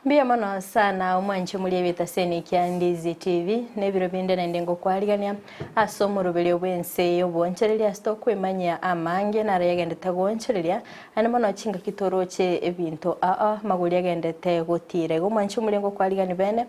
Mbia mono sana omwanchi muri ebitaseni kia Ndizi TV nebiro binde naende ngokwarigania ase omoroberi bwense obwonchereria ase tokwemanyia amange naro yagendete gwonchereria ande mono chingaki toroche ebinto aa magori agendete gotira igo omwanchi omori ngokwarigani bene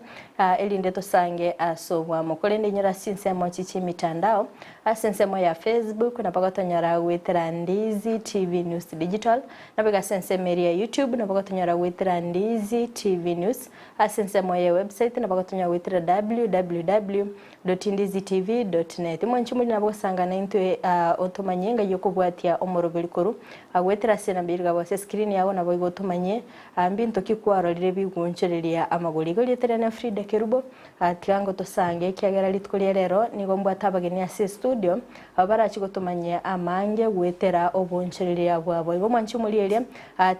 erinde tosange ase obwamo korende inyora ase ensemo chichi emitandao ase ensemo ya Facebook nabo gotonyora gwetera Ndizi TV News Digital nabo iga ase ensemo eria ya YouTube nabo gotonyora gwetera Ndizi TV News ase ensemo ya website nabo gotonyora gwetera www.ndizitv.net mwanchi muri nabo gosanga naintwe otomanye ng'ai okobwatia omoroberi korwa gwetera ase enamba eywo iga ase screen yago nabo igo otomanye mbinto ki kwarorire bigwonchoreria amagori. Igo rieta riane Frida Kerubo tiga ngotosange ekiagera rituko ria rero nigo mbwate abageni ase estudio abo barachi gotomanyia amange goetera obonchoreria bwabo. Igo mwanche omorieria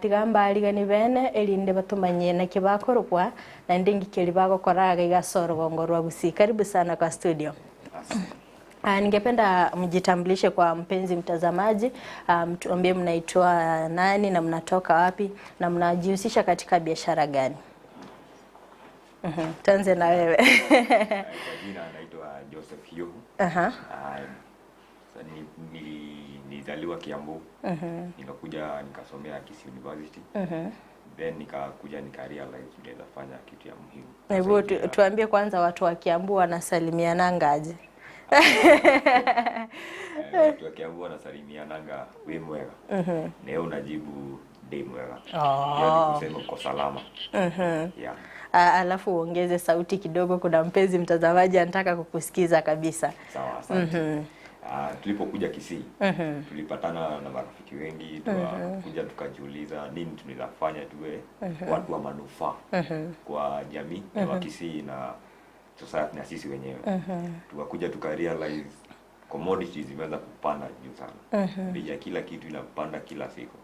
tiga mbarigani bene erinde batomanye naki bakorokwa naende ngiki eri bagokora iga iga ase orogongo rwa Gusii. Karibu sana kwa studio. Ningependa mjitambulishe kwa mpenzi mtazamaji, mtuambie mnaitwa nani na mnatoka wapi na mnajihusisha katika biashara gani? Tuanze na wewe. Kwa jina naitwa Joseph Hiuhu. Sa nilizaliwa Kiambu. Nikakuja nikasomea Kisii University. Then nikakuja nika realize tunaweza fanya kitu ya muhimu. Hebu tuambie kwanza watu wa Kiambu wanasalimiananga aje? Watu wa Kiambu wanasalimiananga wi mwega. Na wewe unajibu ndĩ mwega. Hiyo ni kusema uko salama. Yeah. Alafu uongeze sauti kidogo, kuna mpenzi mtazamaji anataka kukusikiza kabisa. Sawa, asante. Tulipokuja Kisii tulipatana na marafiki wengi, tukakuja tukajiuliza nini tunaweza fanya tuwe watu wa manufaa kwa jamii ya Wakisii na society na sisi wenyewe. Tukakuja tuka realize commodities zimeanza kupanda juu sana. Bei ya kila kitu inapanda kila siku.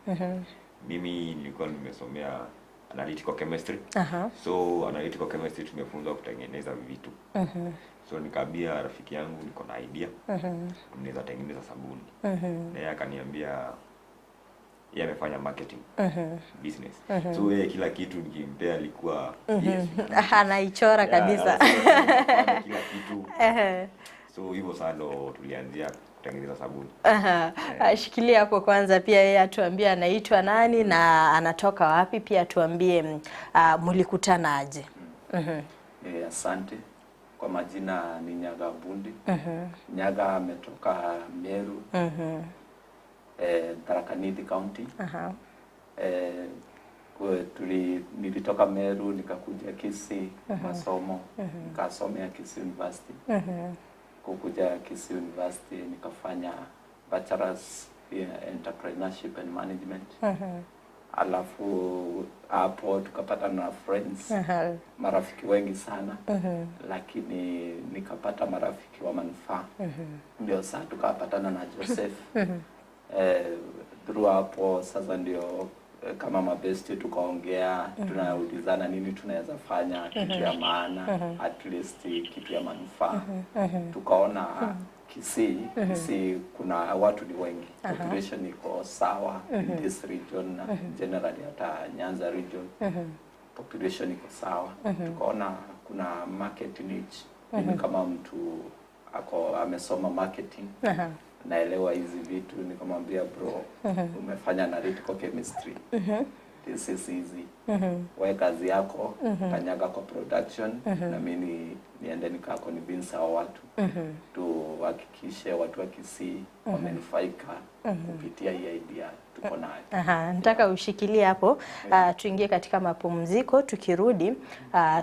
Mimi nilikuwa nimesomea analytical chemistry. So analytical chemistry tumefunzwa kutengeneza vitu. So nikaambia rafiki yangu niko na idea. Tunaweza tengeneza sabuni. Na yeye akaniambia yeye amefanya marketing business. So yeye kila kitu nikimpea alikuwa yes. Anaichora Yeah, kabisa. anasema tunafanya kila kitu. So hivyo sasa ndo tulianzia kutengeneza sabuni. Shikilia hapo kwanza, pia yeye atuambie anaitwa nani na anatoka wapi, pia atuambie mlikutana aje. Asante. Kwa majina ni Nyaga Bundi. Nyaga ametoka Meru, Tharaka Nithi County. Nilitoka Meru nikakuja Kisii masomo, nikasomea Kisii University. Kukuja Kisii University nikafanya bachelor's in entrepreneurship and management. Alafu hapo tukapata na friends, marafiki wengi sana, lakini nikapata marafiki wa manufaa. Ndio saa tukapatana na Joseph. Through hapo sasa ndio kama mabesti tukaongea, tunaulizana nini tunaweza fanya kitu ya maana, at least kitu ya manufaa. Tukaona Kisii kuna watu ni wengi, population iko sawa in this region na generally hata Nyanza region population iko sawa. Tukaona kuna market niche. Mimi kama mtu ako amesoma marketing, naelewa hizi vitu, nikamwambia, "Bro, umefanya analytical chemistry, this is easy. We kazi yako kanyaga kwa production na mimi niende nikaa convince hao watu, tuhakikishe watu wa Kisii wamenufaika kupitia hii idea tuko nayo." Aha, nataka ushikilie hapo tuingie katika mapumziko. Tukirudi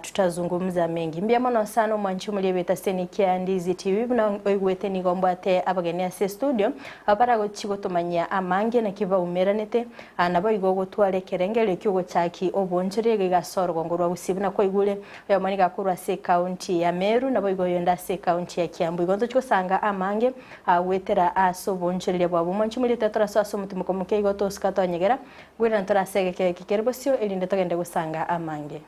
tutazungumza mengi. Mbia mono sana omwanchi omori ebeta kia Ndizi TV buna oigwete nigo mbwate abageni ase studio abara gochi gotomanyia amange naki baumeranete nabo igo gotwara ekerengerio kiogochaki obonchore iga ase orogongo rwa Gusii buna kwaigure oyomo niga akorwa ase ekaunti ya Meru nabo igo oyonde ase ekaunti ya Kiambu. Igo ntochi amange gwetera ase obonchoreria bwabo. Omwanchi omori torasoa ase omotimoko moke igo tosika twanyegera gwira ntorasegeke kekere bosio erinde togende gosanga amange.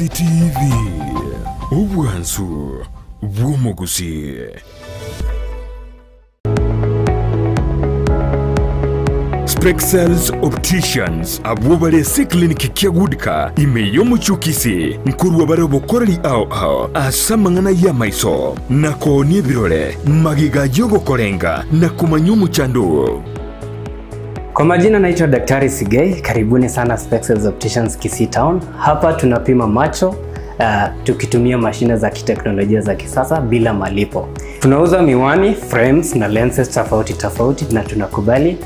Ndizi TV obwansu bw'omuguzi. Spexels Opticians abwo bare ase clinic kia Goodka ime y'omuchukisi nkorwa bare obokoreri ao ao ase amang'ana ya maiso na koonia ebirore magiga yogokorenga na kumanya omuchando. Kwa majina naitwa Daktari Sigei, karibuni sana Spexels Opticians Kisii Town. Hapa tunapima macho tukitumia mashine za kiteknolojia za kisasa bila malipo. Tunauza miwani, frames na lenses tofauti tofauti na tunakubali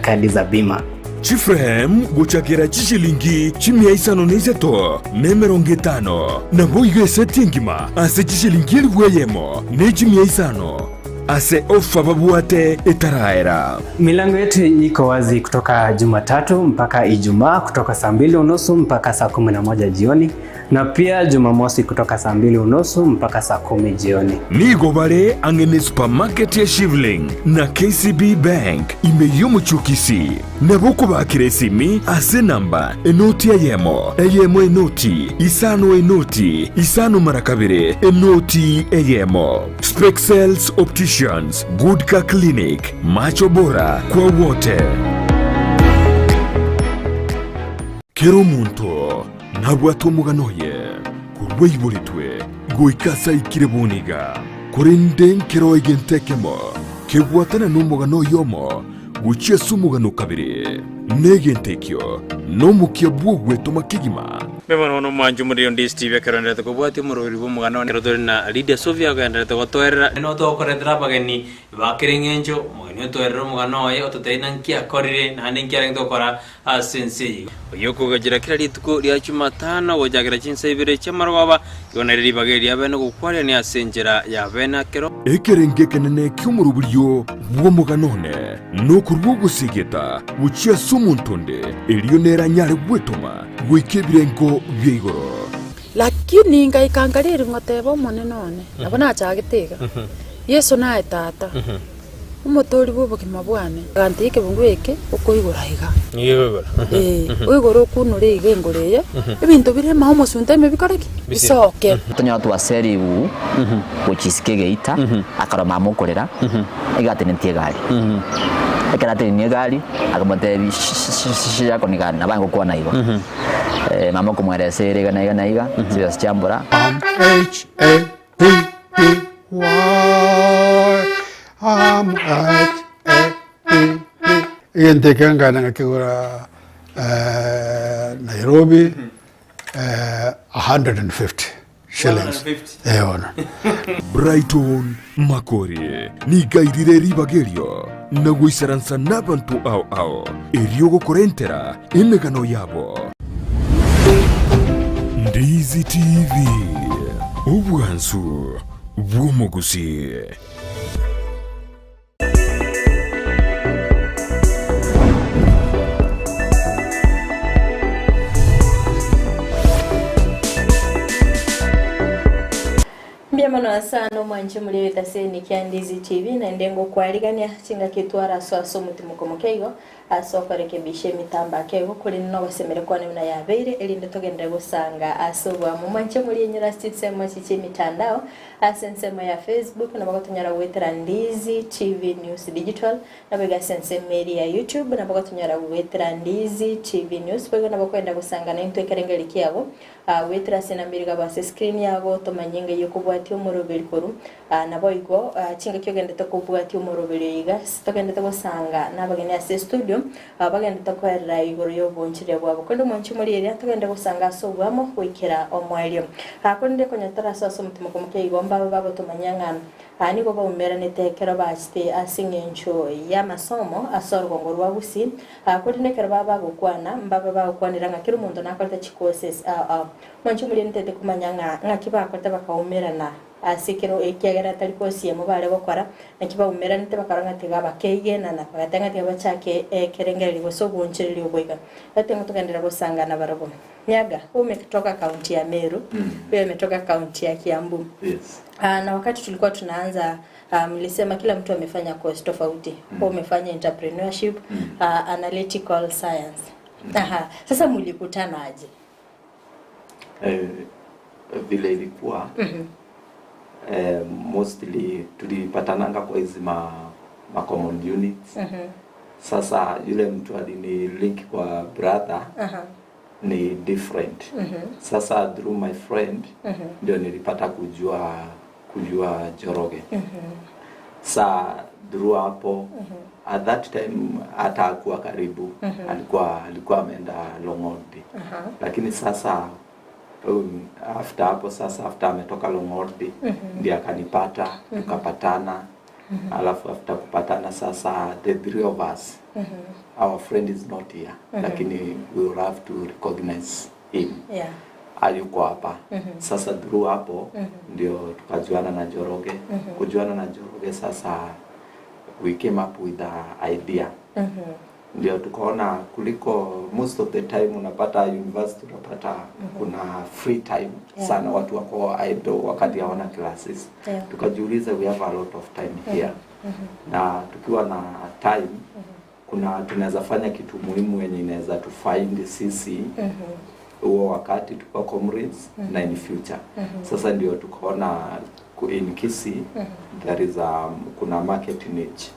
kadi za bima. Chiframe gochakera chishilingi chimia isano neiseto nemerongo etano nabo igo eseti engima ase chishilingi elifu eyemo ne chimia isano ase ofa babwate etaraera. Milango yetu iko wazi kutoka Jumatatu mpaka Ijumaa kutoka saa 2:30 mpaka saa 11 jioni na pia Jumamosi kutoka saa 2:30 mpaka saa 10 jioni. Nigo bare angene supermarket ya Shivling na KCB Bank imeyomuchukisi nabo kubakira esimi ase namba enoti eyemo eyemo enoti isano enoti isano mara kabere enoti eyemo. Spexels Opticians, Goodka Clinic, macho bora kwa wote. Kero muntu nabwate omugano ye kurwa iboritwe goikasa ikire boniga korende nkero egentekemo kebwatana n'omugano yomo guchia ase omugano kabere negentekio n'omukia bwogwetoma kigima. Mebono no mwanju muri Ndizi TV keronderete kobwati omorori bwa omogano ero tori na Lydia Sofia ogenderete gotoerera no tokoretera abageni bakere eng'encho omogeni otoerera omogano oye ototebi nki akorire naende nki arenge gokora ase ense eye oyo okogachera kera rituko ria Jumatano gochakera chinsa ibere chiamarwaba igo nere ribaga eria bene gokwarania ase enchera ya bene akero ekerenge ekenene ki'omoroburio bw'omogano one nokorwa ogosigeta gochia ase omonto onde erio neranyare gwetoma goika ebirengo bya igoro. Lakini ngaikangariri ngoteba omonene one nabo nachagete iga Yesu naye tata omotori bwa obogima bwane gante ekebungu eke okoigora iga igoro oigoro okunore iga engoro eye ebinto bire maho omosunte ime bikoreki bisoke tonya twaseribu gochisike geita akaroma amokorera igatenentie egari ekeratenenie egari akamotebi yako nigani nabango kuona igo mama kumwelezera iga na iga na iga sibesa chiambura H A P P Y M H A P P igentekanga ngakigura Nairobi 150 shillings. Ona. Brighton Makori nigairire ribagerio na goisaransa n'abantu ao ao erio gokorentera emegano yabo. Ndizi TV obwansu bw'omuguzi. Mbiamano sana omwanchi muri etaseni kia Ndizi TV na ndengo kwaligania chinga kitwara so aso mutimuko mukeigo aso korekebisha emitamba keigo kuri no basemere kwa na yabeire erinde togendere gusanga aso bwa mwanchi muri enyura sitsemo chichi mitandao asensemo ya Facebook na bagatunyara gwetera Ndizi TV News Digital na bega senseme ya YouTube na bagatunyara gwetera Ndizi TV News bego na bakwenda gusanga na intwekerengeri kiabo wetera sinambiriga base screen yago tomanyinga yokubwati omoroberi koru nabo igo chinga kyogendete kubwati omoroberi iga togendete gusanga nabageni ase studio bagendete kwerera igoro yobonchire bwabo kondo mwanchi muri area togende gusanga so bwamo gwikira omwelio akonde konyatara so so mutima komuke igo mbaba bagotomanyanga nigo baumeranete kero bachite ase eng'encho ya masomo ase orugongo rwa Gusii korinde kero baba bagokwana mbaba bagokwanera ng'a kero omonto nakorete chicourses mwanchi muri ntete kumanya ng'a ng'aki bakorete bakaumerana ase kero ekiagera tari kosiemo bare gokora naki baumeranete bakora ng'a tiga bakeigenana bagatanga tiga bachake ekerengereri gose obonchereri oboiga ate tugendera gusangana barabo. Nyaga, umetoka kaunti ya Meru, wewe umetoka kaunti ya Kiambu. Yes. Na wakati tulikuwa tunaanza mlisema kila mtu amefanya course tofauti. Wewe umefanya entrepreneurship, analytical science. Aha, sasa mlikutana aje? Vile ilikuwa mostly tulipatananga kwa hizi ma common units. Sasa yule mtu alini link kwa brother ni different. Sasa through my friend ndio nilipata kujua Njoroge. Sa through hapo, at that time hata hakuwa karibu, alikuwa ameenda Longordi. Lakini sasa after hapo, sasa after ametoka Longordi, ndiye akanipata, tukapatana. Alafu after kupatana sasa, the three of us, our friend is not here, lakini we will have to recognize him. Hayuko hapa. Sasa through hapo ndio tukajuana na Njoroge. Kujuana na Njoroge, sasa we came up with a idea. Ndio tukaona kuliko most of the time unapata university, unapata kuna free time sana, watu wako idle wakati hawana classes. Tukajiuliza, we have a lot of time here, na tukiwa na time kuna tunaweza fanya kitu muhimu yenye inaweza tufind sisi huo wakati tukiwa comrades na in future. Sasa ndio tukaona in Kisii there is a, kuna market niche.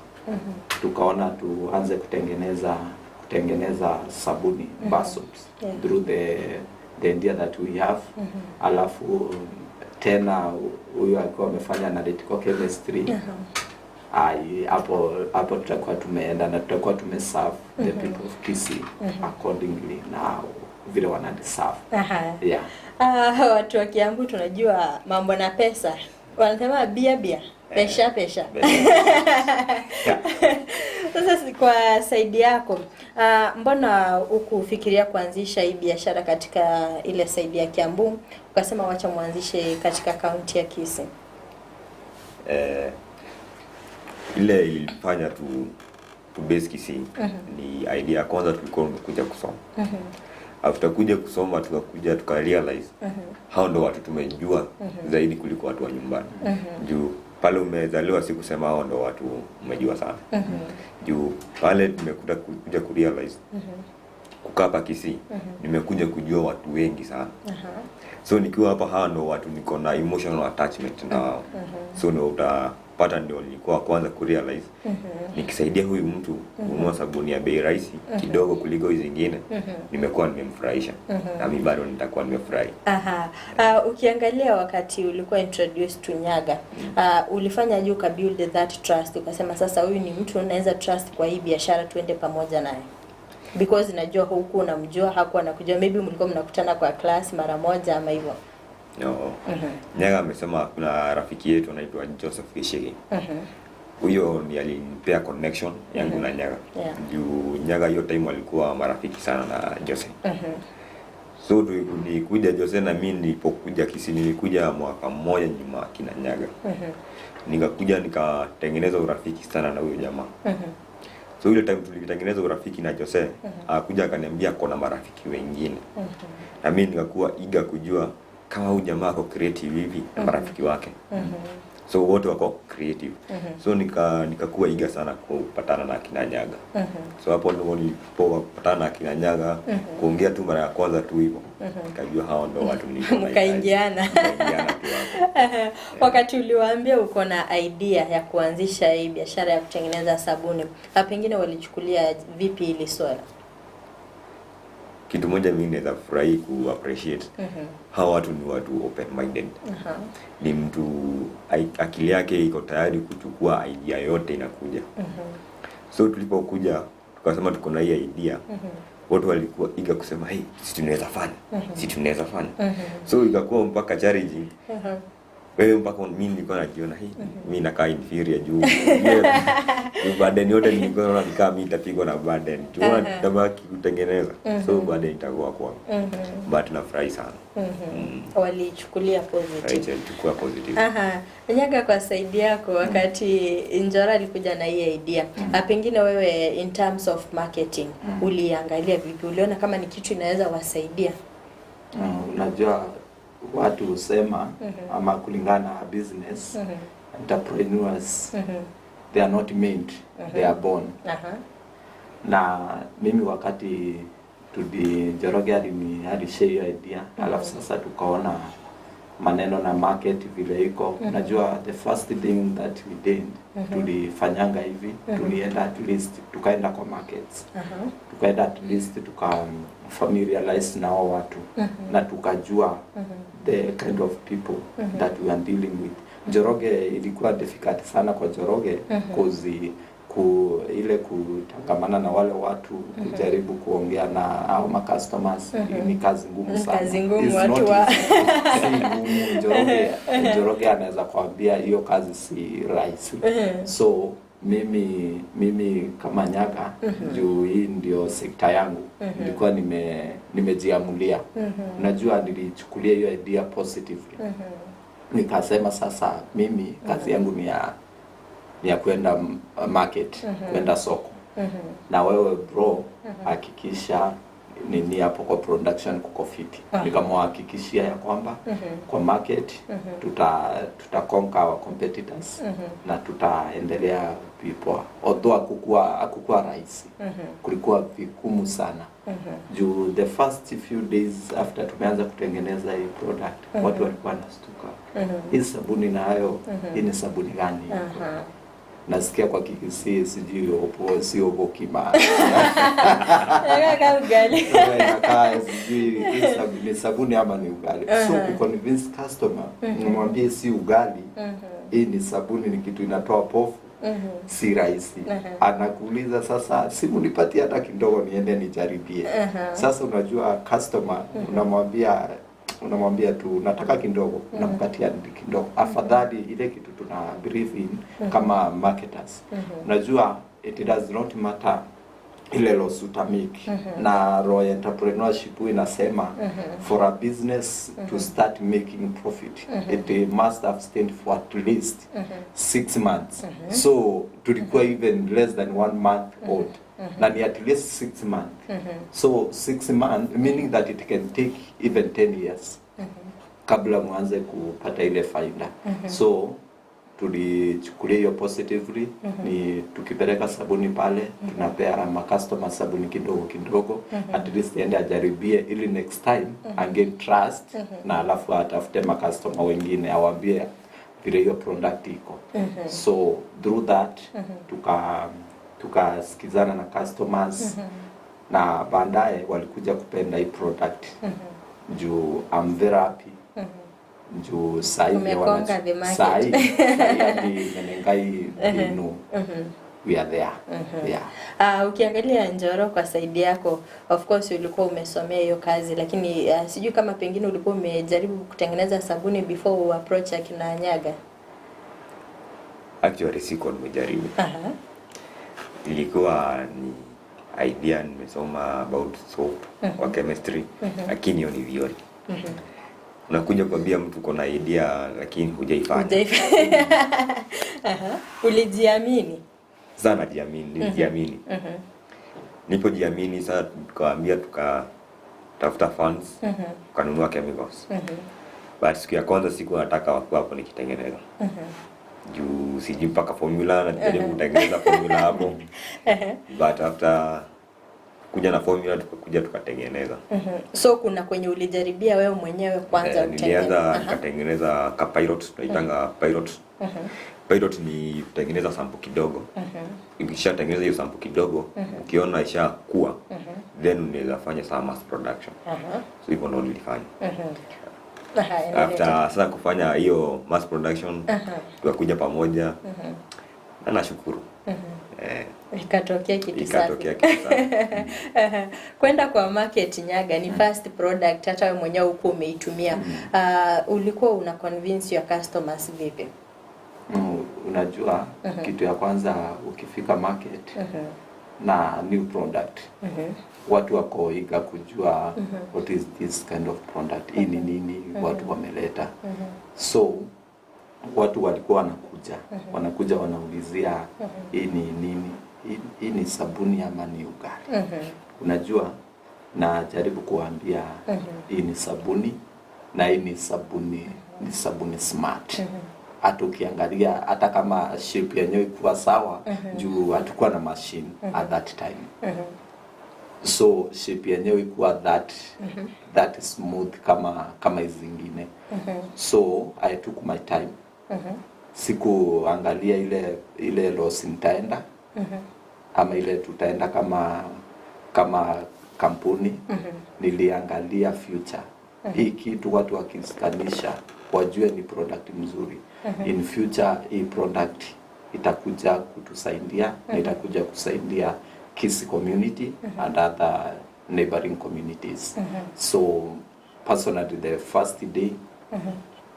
Tukaona tuanze kutengeneza sabuni, bar soaps, through the idea that we have. Alafu tena huyu akiwa amefanya analytical chemistry, ai, hapo tutakuwa tumeenda na tutakuwa tumeserve the people of Kisii accordingly na vile wana deserve. Yeah. Ah, watu wa Kiambu tunajua mambo na pesa, wanasema bia bia, pesha pesha. Sasa kwa side yako, mbona hukufikiria kuanzisha hii biashara katika ile side ya Kiambu, ukasema wacha mwanzishe katika kaunti ya Kisii? Ile ilifanya tu base Kisii ni idea ya kwanza, tulikuwa tumekuja kusoma. After kuja kusoma, tukakuja tuka realize hao ndo watu tumejua zaidi kuliko watu wa nyumbani, juu pale umezaliwa si kusema hao ndo watu umejua sana, juu pale tumekuja kuja kurealize kukaa hapa Kisii nimekuja kujua watu wengi sana. So nikiwa hapa, hawa ndo watu niko na emotional attachment na wao. So ndio utapata ndio nilikuwa kwanza kurealize nikisaidia huyu mtu kununua sabuni ya bei rahisi kidogo kuliko hizi zingine, nimekuwa nimemfurahisha na mimi bado nitakuwa nimefurahi. Aha. Ukiangalia wakati ulikuwa introduced to Nyaga, ulifanya juu uka build that trust, ukasema sasa huyu ni mtu unaweza trust kwa hii biashara, tuende pamoja naye? Because najua huku unamjua, hakuwa anakujua, maybe mlikuwa mnakutana kwa class mara moja ama hivyo. No. Nyaga amesema kuna rafiki yetu anaitwa Joseph Gishigi. Huyo ni alinipea connection yangu na Nyaga. Juu Nyaga hiyo time walikuwa marafiki sana na Jose. So nikuja Jose na mimi nilipokuja Kisii, nilikuja mwaka mmoja nyuma kina Nyaga. Nikakuja nikatengeneza urafiki sana na huyo jamaa. So ile time tulitengeneza urafiki na Jose, akakuja akaniambia kona marafiki wengine. Na mimi nikakuwa eager kujua kama huyu jamaa ako creative hivi na marafiki wake. So wote wako creative. So nikakuwa eager sana kupatana na kina Nyaga. So hapo ndipo nilipopatana na kina Nyaga, kuongea tu mara ya kwanza tu hivyo. Nikajua hao ndio watu nilikuwa nahitaji. Mkaingiana. Mkaingiana tu hapo. Wakati uliwaambia uko na idea ya kuanzisha hii biashara ya kutengeneza sabuni, na pengine walichukulia vipi hili swala? Kitu moja mimi naweza furahi ku appreciate, hawa watu ni watu open minded. Ni mtu akili yake iko tayari kuchukua idea yote inakuja. So tulipokuja tukasema tuko na hii idea, watu walikuwa eager kusema, "Hey, si tunaweza fanya, si tunaweza fanya." So ikakuwa mpaka challenging. Wewe mpaka mimi nilikuwa najiona hii mimi nakaa inferior juu yeah, burden yote nilikuwa naona nikaa mimi nitapigwa na burden tu, tutabaki kutengeneza, so burden itakuwa kwangu, but nafurahi sana. Walichukulia positive. Right, positive. Aha. Nyaga, kwa side yako, wakati Njora alikuja na hii idea, pengine wewe in terms of marketing uliangalia vipi? Uliona kama ni kitu inaweza wasaidia? Unajua watu husema, ama kulingana na business, entrepreneurs, they are not made, they are born. Na mimi wakati tudi Njoroge alishare hiyo idea, alafu sasa tukaona Maneno na market vile iko, unajua the first thing that we did, tulifanyanga hivi, tulienda at least tukaenda kwa markets, tukaenda at least tuka familiarize na hao watu na tukajua the kind of people that we are dealing with. Njoroge ilikuwa difficult sana kwa Njoroge cause ile kutangamana na wale watu, kujaribu kuongea na hao ma customers ni kazi ngumu sana. Kazi ngumu, It's watu not wa- easy. Si ngumu. Njoroge anaweza kuambia hiyo kazi si rahisi. So mimi kama Nyaga, juu hii ndio sekta yangu, nilikuwa nimejiamulia. Unajua nilichukulia hiyo idea positively, nikasema sasa mimi kazi yangu ni ya kwenda market, kwenda soko, na wewe bro hakikisha nini hapo kwa production kuko fiti. Nikamwahakikishia ya kwamba kwa market tuta conquer our competitors na tutaendelea vipoa, although hakukuwa rahisi, kulikuwa vigumu sana juu the first few days after tumeanza kutengeneza hii product, watu walikuwa wanastuka, hii sabuni nayo, hii ni sabuni gani? Nasikia kwa Kikisii sijui opo si obokima. Inakaa ugali. Inakaa sijui hii ni sabuni ama ni ugali. So kuconvince customer, nimwambie si ugali, hii ni sabuni, ni kitu inatoa pofu, si rahisi. Anakuuliza, "Sasa si munipatie hata kidogo niende nijaribie?" Sasa unajua customer unamwambia tu nataka kidogo, unampatia kidogo. Afadhali ile kitu tuna believe in kama marketers, unajua it does not matter ile loss utamake, na roho ya entrepreneurship inasema for a business to start making profit, it must have stand for at least 6 months. So tulikuwa even less than one month old na ni at least 6 months. So 6 months meaning that it can take even 10 years kabla mwanze kupata ile faida. So tulichukulia hiyo positively, ni tukipeleka sabuni pale, tunapea ma customer sabuni kidogo kidogo, at least ende ajaribie ili next time again trust na alafu atafute ma customer wengine, awaambie vile hiyo product iko. So through that tukasikizana na customers na baadaye walikuja kupenda hii product juu I'm very happy juu sahi Umeconquer the market. Sahi hadi Menengai, they know we are there, yeah. Ukiangalia Njoro, kwa side yako, of course ulikuwa umesomea hiyo kazi, lakini sijui kama pengine ulikuwa umejaribu kutengeneza sabuni before u approach akina Nyaga. Actually sikuwa nimejaribu. Ilikuwa ni idea, nimesoma about soap kwa chemistry, lakini hiyo ni theory. Unakuja kuambia mtu uko na idea lakini hujaifanya. Aha. Ulijiamini? Sana jiamini, nilijiamini. Nilipojiamini sasa tukaambia, tukatafuta funds, tukanunua chemicals. But siku ya kwanza siku nataka wakuwa hapo nikitengeneza juu sijui mpaka formula, na jaribu kutengeneza formula hapo, but after kuja na formula tukakuja tukatengeneza. So kuna kwenye ulijaribia wewe mwenyewe kwanza Nilianza utengeneze? Nikatengeneza ka pilot, tunaitanga pilot. Pilot ni kutengeneza sample kidogo. Ukishatengeneza hiyo sample kidogo, ukiona ishakuwa, then unaweza fanya saa mass production. So hivyo ndo nilifanya. Endelea. After sasa kufanya hiyo mass production, tukakuja pamoja na nashukuru, Ikatokea kitu safi. Ikatokea kitu safi. Kwenda kwa market, Nyaga, ni first product hata wewe mwenyewe huko umeitumia. Ulikuwa una convince your customers vipi? Unajua kitu ya kwanza ukifika market na new product, watu wako eager kujua what is this kind of product, hii ni nini watu wameleta. So watu walikuwa wanakuja wanaulizia, hii ni nini, hii ni sabuni ama ni ugali? Unajua najaribu kuwaambia hii ni sabuni na hii ni sabuni smart. Hata ukiangalia, hata kama shape yenyewe ikuwa sawa juu hatukuwa na machine at that time. So shape yenyewe ikuwa that smooth kama hizi zingine. So I took my time. Sikuangalia ile loss nitaenda ama ile tutaenda kama kampuni. Niliangalia future. Hii kitu watu wakisikanisha wajue ni product mzuri. In future hii product itakuja kutusaidia na itakuja kusaidia Kisii community and other neighboring communities. So personally the first day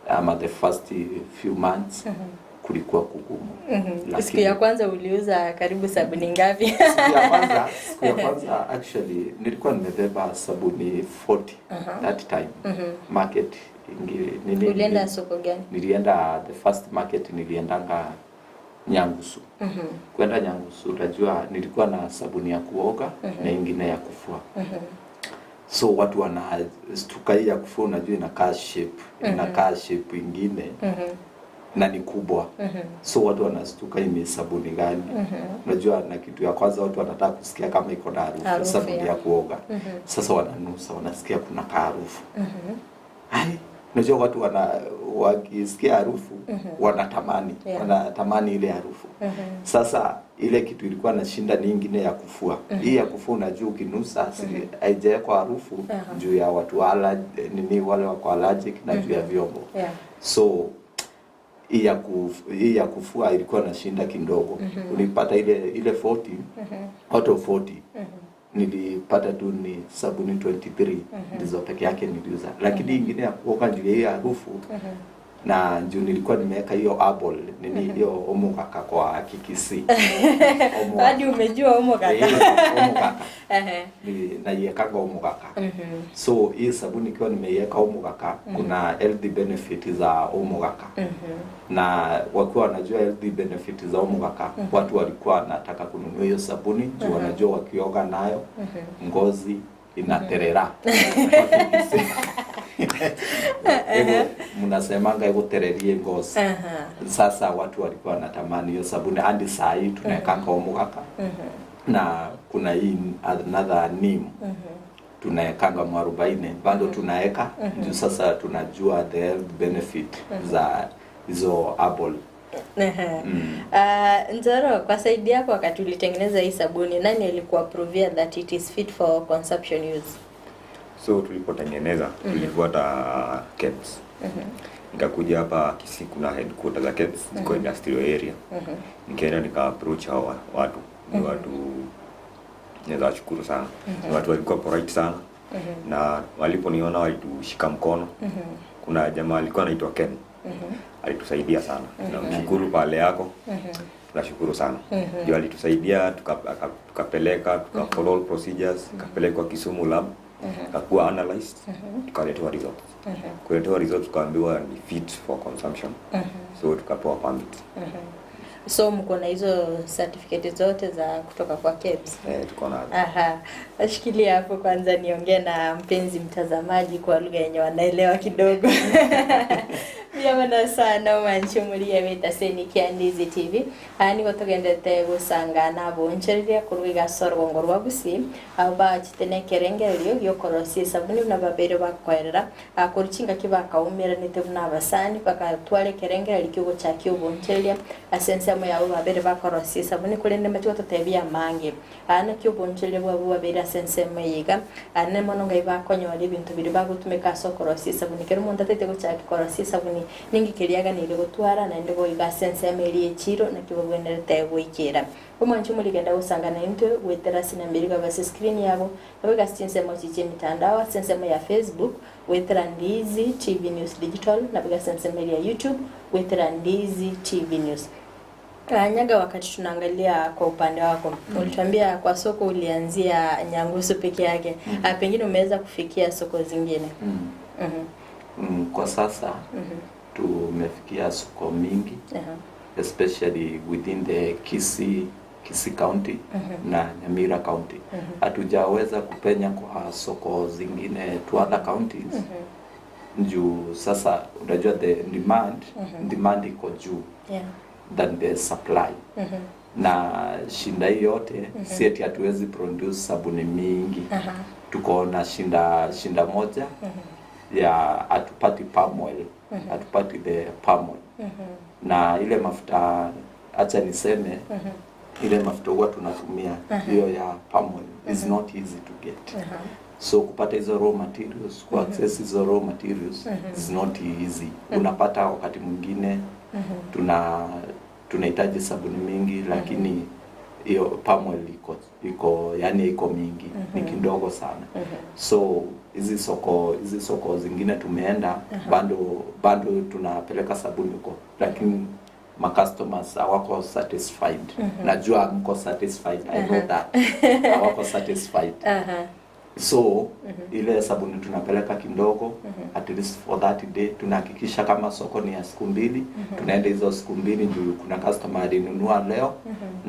ama the first few months kulikuwa kugumu. Siku ya kwanza uliuza karibu sabuni ngapi? Siku ya kwanza actually nilikuwa nimebeba sabuni 40 that time. Market Ulienda soko gani? Nilienda the first market, niliendanga Nyangusu. Kwenda Nyangusu, unajua nilikuwa na sabuni ya kuoga na ingine ya kufua. So watu wanastuka hii ya kufua, unajua inakaa shape, inakaa shape ingine na ni kubwa. So watu wanastuka hii ni sabuni gani? Unajua, na kitu ya kwanza watu wanataka kusikia kama iko na harufu, sabuni ya kuoga. Sasa wananusa, wanasikia kuna harufu. Ai, unajua watu wakisikia harufu wanatamani, wanatamani ile harufu. Sasa ile kitu ilikuwa nashinda ni ingine ya kufua. Hii ya kufua unajua ukinusa haijawekwa harufu juu ya watu wale wako allergic na juu ya vyombo. So hii ya kufua ilikuwa nashinda kidogo. Ulipata ile 40 out of 40. Nilipata tu ni sabuni 23 ndizo peke yake niliuza. Lakini ingine ya kuoga juu ya harufu na juu nilikuwa nimeweka hiyo herbal nini hiyo omugaka kwa Kikisii. Hadi umejua omugaka. Omugaka. Naiwekanga omugaka. So hii sabuni ikiwa nimeiweka omugaka, kuna health benefit za omugaka. Na wakiwa wanajua health benefit za omugaka, watu walikuwa wanataka kununua hiyo sabuni juu wanajua wakioga nayo ngozi inaterera. Mnasemanga igutererie ngozi. Sasa watu walikuwa wanatamani hiyo sabuni hadi saa hii tunawekanga omugaka. Na kuna hii another neem tunawekanga mwarobaini bado tunaweka juu sasa tunajua the health benefit za hizo herbal. Nzoro, kwa saidi yako wakati ulitengeneza hii sabuni, nani alikuwa approvia that it is fit for consumption use? So tulipotengeneza tulifuata KEBS. Nikakuja hapa Kisii, kuna headquarters za KEBS ziko industrial area. Nikaenda nika approach hawa watu. Ni watu naweza washukuru sana. Ni watu walikuwa polite sana. Na waliponiona walitushika mkono. Kuna jamaa alikuwa anaitwa Ken. Alitusaidia sana. Tunamshukuru pale yako. Tunashukuru sana. Ndio alitusaidia tukapeleka, tuka follow procedures, tukapelekwa Kisumu lab. Kakuwa analyzed, tukaletewa results. Kuletewa results tukaambiwa ni fit for consumption. So tukapewa permit. So mko na hizo certificate zote za kutoka kwa KEBS? Tuko nazo. Aha. Ashikilia hapo kwanza niongee na mpenzi mtazamaji kwa lugha yenye wanaelewa kidogo. Byabana sana manchumulia betaseni kia Ndizi TV. Nigo tugendete gusangana bonchereria kuruiga sorgongo rwa Gusii aba chitene kerengerio gyokorosia sabuni na babere bakwerera akoruchinga kibakaumiranite buna basani bakatware kerengerio kyogochakia obonchereria asense mo yabo babere bakorosia sabuni kurende matigo totebia mange ana kyobonchereria bwabo babere asense mo yiga ane mono ngai bakonyora ebintu biri bagotumeka sokorosia sabuni kero omonto atete gochaki korosia sabuni ningi kiriaga nire gotwara naende goiga sense emeri echiro nakio babwenerete goikera omwanchi omorigenda gosangana intwe gwetera sinambiri gabase screen yabo naboiga chinsemo chiche mitandao sensemo ya Facebook gwetera Ndizi TV News Digital naboiga sensemo ya YouTube gwetera Ndizi TV News. Nyaga, wakati tunaangalia kwa upande wako, ulituambia kwa soko ulianzia Nyangusu peke yake. Pengine umeweza kufikia soko zingine? Kwa sasa tumefikia soko mingi, especially within the Kisii County na Nyamira County. Hatujaweza kupenya kwa soko zingine to other counties. Juu sasa unajua the demand iko juu than the supply. Na shinda hii yote si eti hatuwezi produce sabuni mingi. Tuko na shinda moja ya hatupati palm oil, hatupati the palm oil. Na ile mafuta, acha niseme, ile mafuta huwa tunatumia hiyo ya palm oil is not easy to get. So kupata hizo raw materials, ku access hizo raw materials is not easy. Unapata wakati mwingine tunahitaji sabuni mingi, lakini hiyo palm oil iko yani iko mingi, ni kidogo sana. So hizi soko zingine tumeenda, bado tunapeleka sabuni huko, lakini ma customers hawako satisfied. Najua mko satisfied, I know that. Hawako satisfied. So ile sabuni tunapeleka kidogo, at least for that day tunahakikisha kama soko ni ya siku mbili, tunaenda hizo siku mbili juu kuna customer alinunua leo,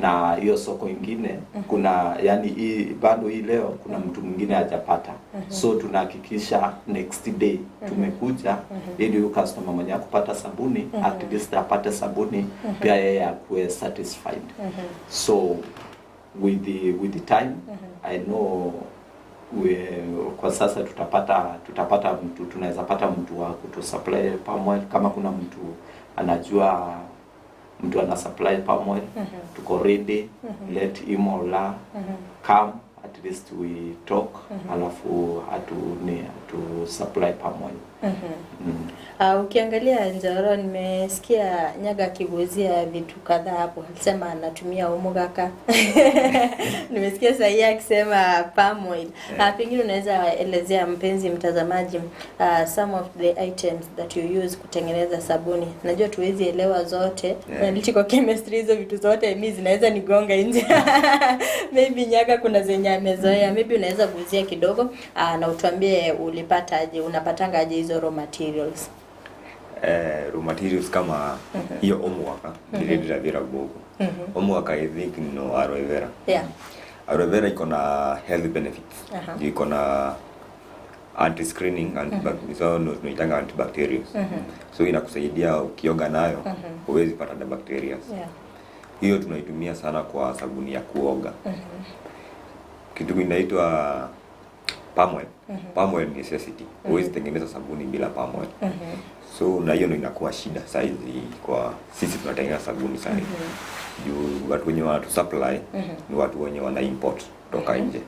na hiyo soko ingine kuna yani hii bado hii leo kuna mtu mwingine hajapata. So tunahakikisha next day tumekuja ili huyu customer mwenye kupata sabuni at least apate sabuni, pia yeye akuwe satisfied. So with the time, I know kwa sasa tutapata mtu, tunaweza pata mtu wa kutusupply palm oil. Kama kuna mtu anajua mtu ana supply palm oil, tuko ready. Let him or her come, at least we talk, alafu atu supply palm oil. Ukiangalia Njoro, nimesikia Nyaga akiguzia vitu kadhaa hapo. Alisema anatumia omugaka. Nimesikia sahi akisema palm oil. Pengine unaweza elezea mpenzi mtazamaji some of the items that you use kutengeneza sabuni. Najua tuwezi elewa zote. Analytical chemistry hizo vitu zote mimi zinaweza nigonga nje. Maybe Nyaga kuna zenye amezoea. Maybe unaweza guzia kidogo na utuambie ulipata aje, unapatanga aje hizo raw materials. Raw materials kama hiyo omwaka nilidira vera gogo. Omwaka I think no aloe vera. Aloe vera iko na health benefits. Iko na anti-screening, so tunaitanga antibacterial. So inakusaidia ukioga nayo huwezi pata na bacteria. Hiyo tunaitumia sana kwa sabuni ya kuoga. Kitu inaitwa palm oil. Palm oil necessity. Huwezi tengeneza sabuni bila palm oil. So na hiyo ndio inakuwa shida saizi kwa sisi tunatengeneza sabuni saizi. Juu watu wenye wanatu supply ni watu wenye wana import kutoka nje.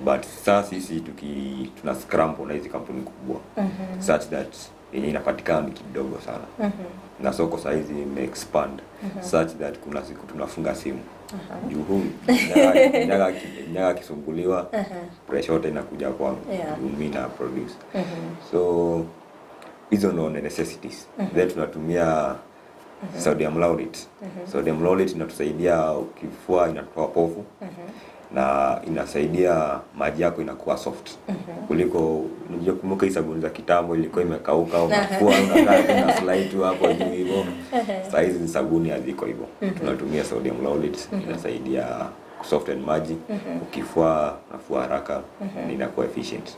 But sasa sisi tuna scramble na hizi kampuni kubwa, such that yenye inapatikana ni kidogo sana. Na soko saizi ime expand such that kuna siku tunafunga simu. Juu huu Nyaga akisumbuliwa, pressure yote inakuja kwangu. Juu mimi na produce. So hizo ndo necessities. Then tunatumia sodium laurate. Sodium laurate inatusaidia ukifua inatoa povu. Na inasaidia maji yako inakuwa soft. Kuliko unajua kumbuka hii sabuni za kitambo ilikuwa imekauka, unafua unakaa na slide tu hapo juu hivyo. Sasa hizi sabuni haziko hivyo. Tunatumia sodium laurate, inasaidia kusoften maji. Ukifua unafua haraka, inakuwa efficient.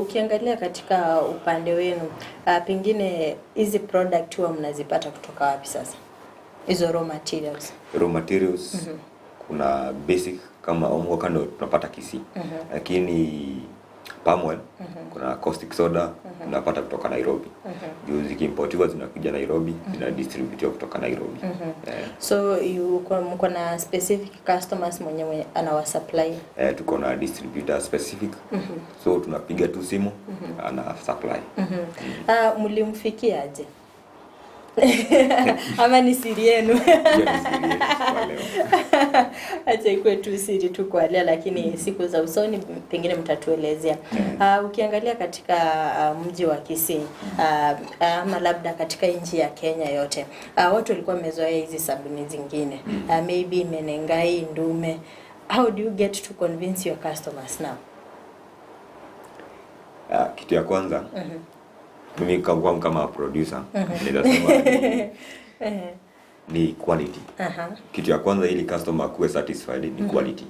Ukiangalia katika upande wenu, pengine hizi product huwa mnazipata kutoka wapi sasa? Hizo raw materials. Raw materials kuna basic kama omwaka ndo tunapata Kisii. Lakini palm oil, kuna caustic soda tunapata kutoka Nairobi. Juu zikiimportiwa zinakuja Nairobi, zinadistributiwa kutoka Nairobi. So you mko na specific customers mwenye anawasupply? Tuko na distributor specific. So tunapiga tu simu, ana supply. Mlimfikia aje? Ama ni siri yenu? Hiyo ni siri yetu kwa leo. Acha ikuwe tu siri tu kwa leo, lakini siku za usoni pengine mtatuelezea. Ukiangalia katika mji wa Kisii, ama labda katika nchi ya Kenya yote, watu walikuwa wamezoea hizi sabuni zingine, maybe Menengai, Ndume. How do you get to convince your customers now? Kitu ya kwanza, mimi kama producer naweza sema ni quality. Kitu ya kwanza ili customer kuwe satisfied ni quality.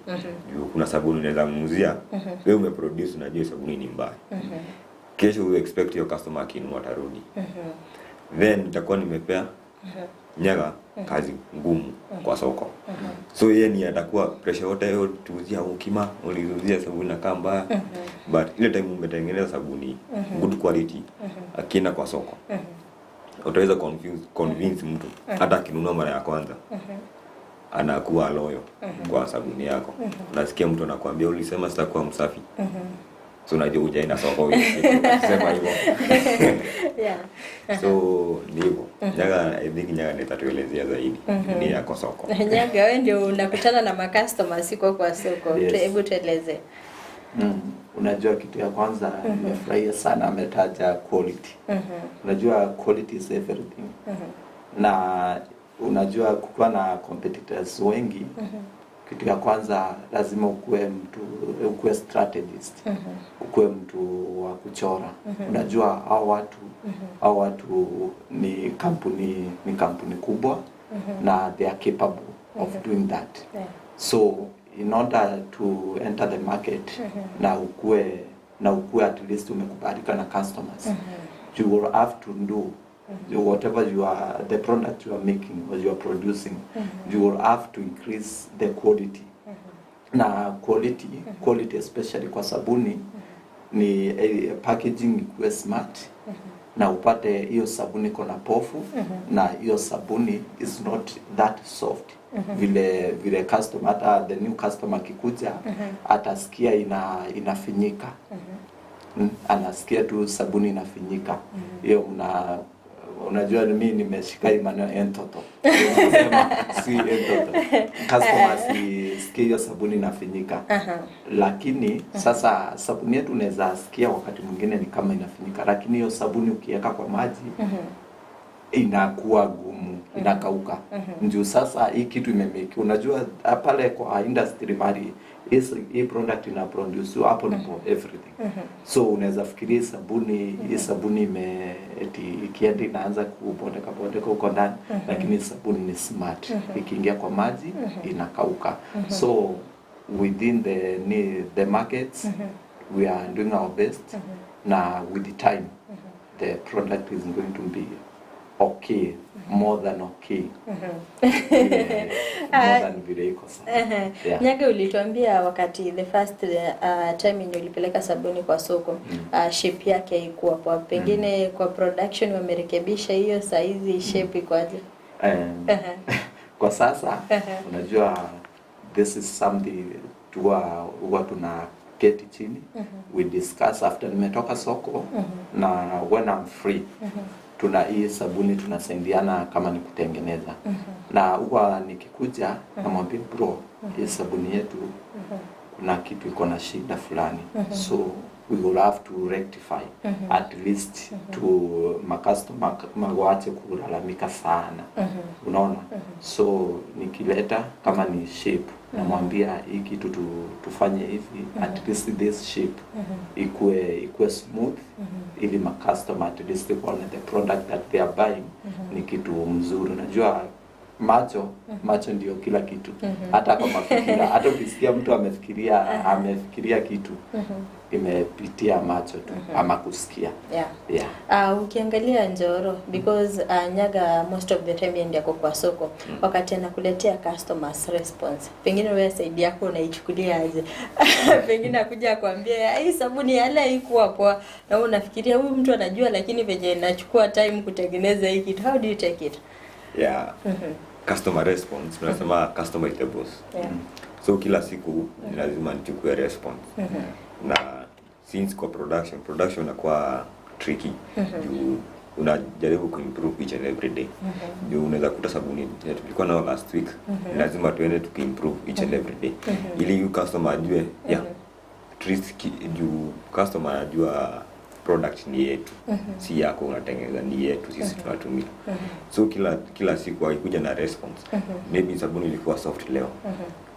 Juu kuna sabuni unaweza muuzia, wewe umeproduce unajua sabuni ni mbaya. Kesho we expect your customer akinunua atarudi. Then nitakuwa nimepea Nyaga kazi ngumu kwa soko. So yeye ni atakuwa pressure yote hiyo, tuuzia ukima, uliuzia sabuni na kamba. But ile time umetengeneza sabuni good quality, akienda kwa soko utaweza convince mtu hata akinunua mara ya kwanza anakuwa loyo kwa sabuni yako. Unasikia mtu anakuambia ulisema sitakuwa msafi. So unajua hujaenda soko hiyo siku, akisema hivyo. So ni hivyo. Nyaga, I think Nyaga nitatuelezea zaidi ni yako soko. Nyaga, wewe ndio unakutana na macustomer siko kwa soko. Yes. Hebu tueleze. Unajua kitu ya kwanza nimefurahia sana ametaja quality. Unajua quality is everything. Na unajua kukiwa na competitors wengi, kitu ya kwanza lazima ukuwe mtu, ukuwe strategist, ukuwe mtu wa kuchora. Unajua hao watu ni kampuni kubwa na they are capable of doing that. So in order to enter the market na ukuwe at least umekubalika na customers, you will have to do whatever you are, the product you are making or you are producing, you will have to increase the quality. Na quality especially kwa sabuni ni packaging ikuwe smart na upate hiyo sabuni iko na pofu na hiyo sabuni is not that soft vile customer, hata the new customer akikuja atasikia inafinyika. Anasikia tu sabuni inafinyika. Hiyo unajua mimi nimeshika hii maneno entoto. Nasema, si entoto. Customer sikie hiyo sabuni inafinyika. Lakini sasa sabuni yetu unaweza sikia wakati mwingine ni kama inafinyika, lakini hiyo sabuni ukiweka kwa maji inakuwa gumu, inakauka. Ndio sasa hii kitu imemake. Unajua pale kwa industry mali hii product ina produce hapo ndipo everything. So unaweza fikiria hii sabuni eti ikienda inaanza kubondeka bondeka huko ndani, lakini sabuni ni smart. Ikiingia kwa maji inakauka. So within the markets we are doing our best, na with the time the product is going to be okay, more than okay. Yeah, more than vile iko sasa. Yeah. Nyaga, ulituambia wakati the first time yenye ulipeleka sabuni kwa soko, shape yake haikuwa poa. Pengine kwa production wamerekebisha hiyo, saizi shape ikoaje? Kwa sasa unajua this is something huwa tuna keti chini, we discuss after nimetoka soko na when I'm free, tuna hii sabuni tunasaidiana kama ni kutengeneza, na huwa nikikuja namwambia, "Bro, hii sabuni yetu kuna kitu iko na shida fulani, so we will have to rectify at least to macustomer waache kulalamika sana." Unaona? So nikileta kama ni shape, namwambia hii kitu tufanye hivi, at least this shape ikue smooth ili macustomer at least waone the product that they are buying ni kitu mzuri. Unajua macho ndio kila kitu, hata kwa mafikira. Hata ukisikia mtu amefikiria kitu, imepitia macho tu ama kusikia. Yeah. Ukiangalia Njoro, because Nyaga most of the time yeye ndiye ako kwa soko, wakati anakuletea customers response, pengine wewe side yako unaichukulia aje? Pengine akuja akwambia hii sabuni yale haikuwa poa, na wewe unafikiria huyu mtu anajua, lakini venye inachukua time kutengeneza hii kitu, how do you take it? Yeah, customer response, tunasema customer is the boss. So kila siku ni lazima nichukue response, na since kwa production inakuwa tricky juu unajaribu kuimprove each and every day, juu unaweza kuta sabuni yenye tulikuwa nayo last week, lazima tuende tukiimprove each and every day ili you customer ajue, yeah, at least juu customer anajua product ni yetu, si yako unatengeneza, ni yetu sisi tunatumia. So kila siku akikuja na response, maybe sabuni ilikuwa soft leo.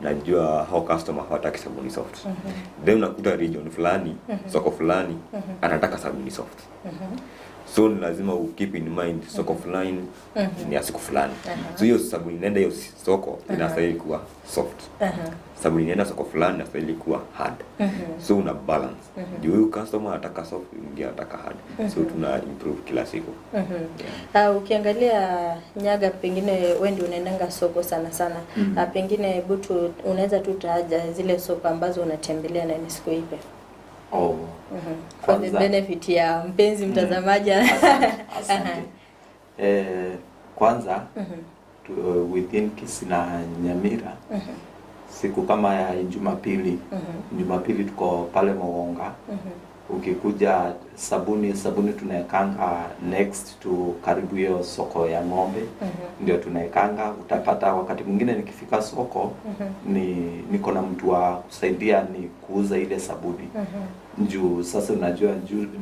Najua hao customer hawataki sabuni soft. Then unakuta region fulani, soko fulani anataka sabuni soft. So ni lazima u keep in mind soko fulani ni ya siku fulani. So hiyo sabuni inaenda hiyo soko inastahili kuwa soft. Sabuni inaenda soko fulani inastahili kuwa hard. So una balance. Juu huyu customer anataka soft, mwingine anataka hard. So tuna improve kila siku. Ukiangalia Nyaga, pengine wewe ndio unaendanga soko sana sana. Pengine hebu tu unaweza tu taja zile soko ambazo unatembelea na ni siku ipi? Oh. For the Kwanza- benefit ya mpenzi mtazamaji. Asante, asante. Kwanza within Kisii na Nyamira, siku kama ya Jumapili, Jumapili tuko pale Mogonga. Ukikuja sabuni tunaekanga next to karibu hiyo soko ya ng'ombe, ndio tunaekanga. Utapata wakati mwingine nikifika soko ni niko na mtu wa kusaidia ni kuuza ile sabuni, juu sasa unajua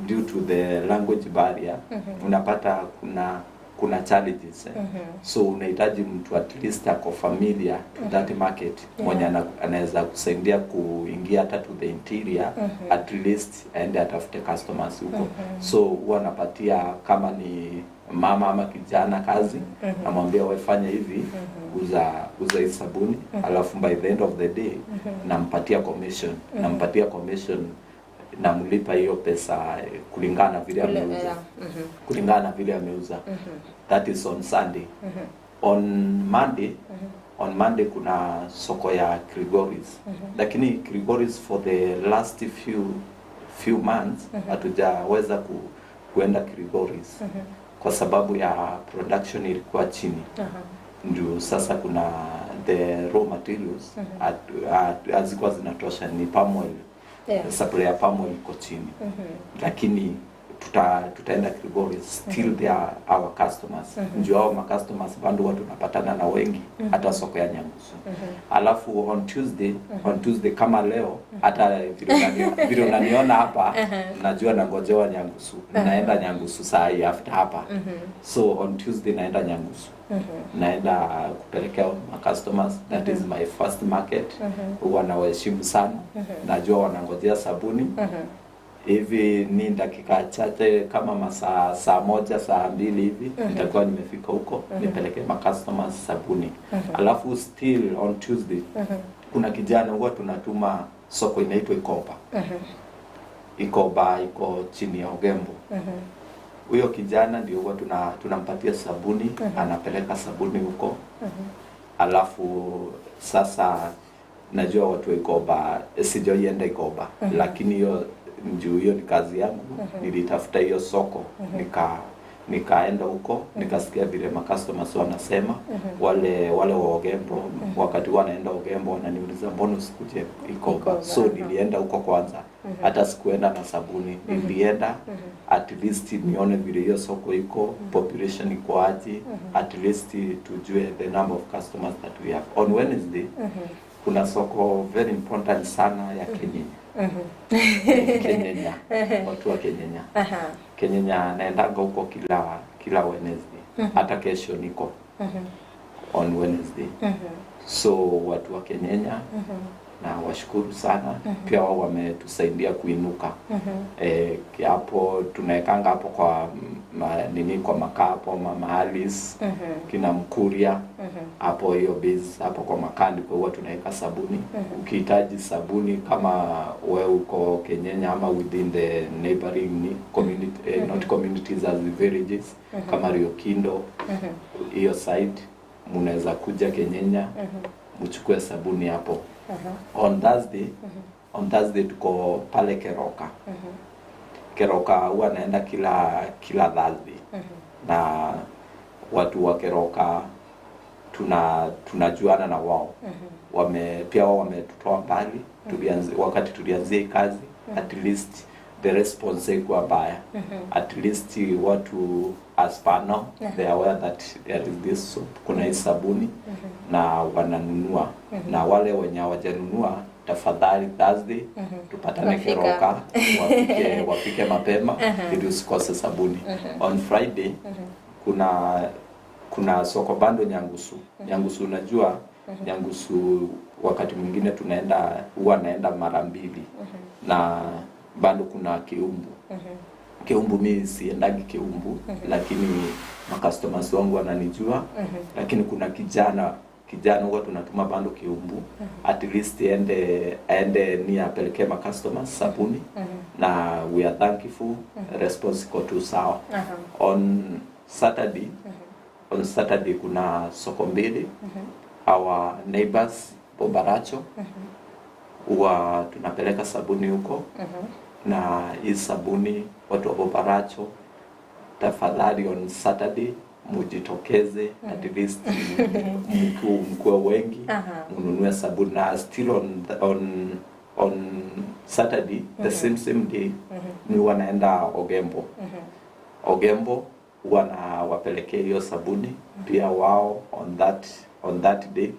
due to the language barrier unapata kuna challenges, eh. So unahitaji mtu at least ako familiar to that market, mwenye anaweza kusaidia kuingia hata to the interior, at least aende atafute customers huko. So huwa napatia kama ni mama ama kijana kazi, namwambia, "Wewe fanya hivi, uza hii sabuni," alafu by the end of the day nampatia commission, nampatia commission, namlipa hiyo pesa kulingana na vile ameuza, kulingana na vile ameuza. That is on Sunday. On Monday kuna soko ya Grigoris, lakini Grigoris for the last few months hatujaweza kuenda Grigoris kwa sababu ya production ilikuwa chini. Ndio sasa kuna the raw materials hazikuwa zinatosha, ni palm oil. Supply ya palm oil iko chini, lakini tutaenda Kilgoris. Still they are our customers. Njoo hao ma customers bado watu tunapatana na wengi hata soko ya Nyangusu. Alafu on Tuesday kama leo, hata vile unaniona hapa, najua nangojewa Nyangusu, naenda Nyangusu saa hii after hapa. So on Tuesday naenda Nyangusu, naenda kupelekea ma customers. That is my first market. Huwa nawaheshimu sana, najua wanangojea sabuni. Hivi ni dakika chache kama masaa saa 1, saa 2 hivi nitakuwa nimefika huko nipeleke ma customers sabuni. Alafu still on Tuesday kuna kijana huwa tunatuma soko inaitwa Ikoba. Ikoba iko chini ya Ogembo. Huyo kijana ndio huwa tunampatia sabuni, anapeleka sabuni huko. Alafu sasa najua watu wa Ikoba, sijaienda Ikoba, lakini hiyo juu hiyo ni kazi yangu, nilitafuta hiyo soko, nikaenda huko, nikasikia vile ma customers wanasema. Wale wa Ogembo, wakati wanaenda Ogembo wananiuliza, "Mbona usikuje Ikoba?" Ikoba, So nilienda huko kwanza, hata sikuenda na sabuni. Nilienda at least nione vile hiyo soko iko, population iko aje, at least tujue the number of customers that we have. On Wednesday kuna soko very important sana ya Kenyenya. Kenyenya, watu wa Kenyenya. Kenyenya naendanga huko kila Wednesday. Hata kesho niko on Wednesday. So watu wa Kenyenya na washukuru sana, pia wao wametusaidia kuinuka. Hapo tunaekanga hapo kwa nini, kwa makaa hapo, Mama Alice, kina Mkuria hapo, hiyo base hapo kwa makaa ndiko huwa tunaweka sabuni. Ukihitaji sabuni kama wewe uko Kenyenya ama within the neighboring community, not communities as the villages, kama Riokindo hiyo side, mnaweza kuja Kenyenya mchukue sabuni hapo. On Thursday tuko pale Keroka. Keroka huwa naenda kila Thursday, na watu wa Keroka tunajuana na wao. Pia wao wametutoa mbali. Wakati tulianzia hii kazi, at least the response haikuwa mbaya. At least watu as per now they are aware that there is this soap, kuna hii sabuni na wananunua. Na wale wenye hawajanunua, tafadhali Thursday tupatane Wafika. Keroka, wafike mapema ili usikose sabuni. On Friday kuna soko bando Nyangusu. Nyangusu unajua Nyangusu wakati mwingine tunaenda, huwa naenda mara mbili. Na bado kuna Keumbu. Keumbu mi siendagi Keumbu, lakini makastomers wangu wananijua. Lakini kuna kijana huwa tunatuma bado Keumbu, at least aende ni apelekee makastomers sabuni. Na we are thankful, response iko tu sawa. On Saturday, on Saturday kuna soko mbili. Our neighbors Bobaracho huwa tunapeleka sabuni huko. Na hii sabuni watu wa Bobaracho, tafadhali on Saturday mujitokeze, at least mkuwe wengi, mnunue sabuni. Na still on Saturday, the same day, ni wanaenda Ogembo. Ogembo wanawapelekea hiyo sabuni pia wao on that day.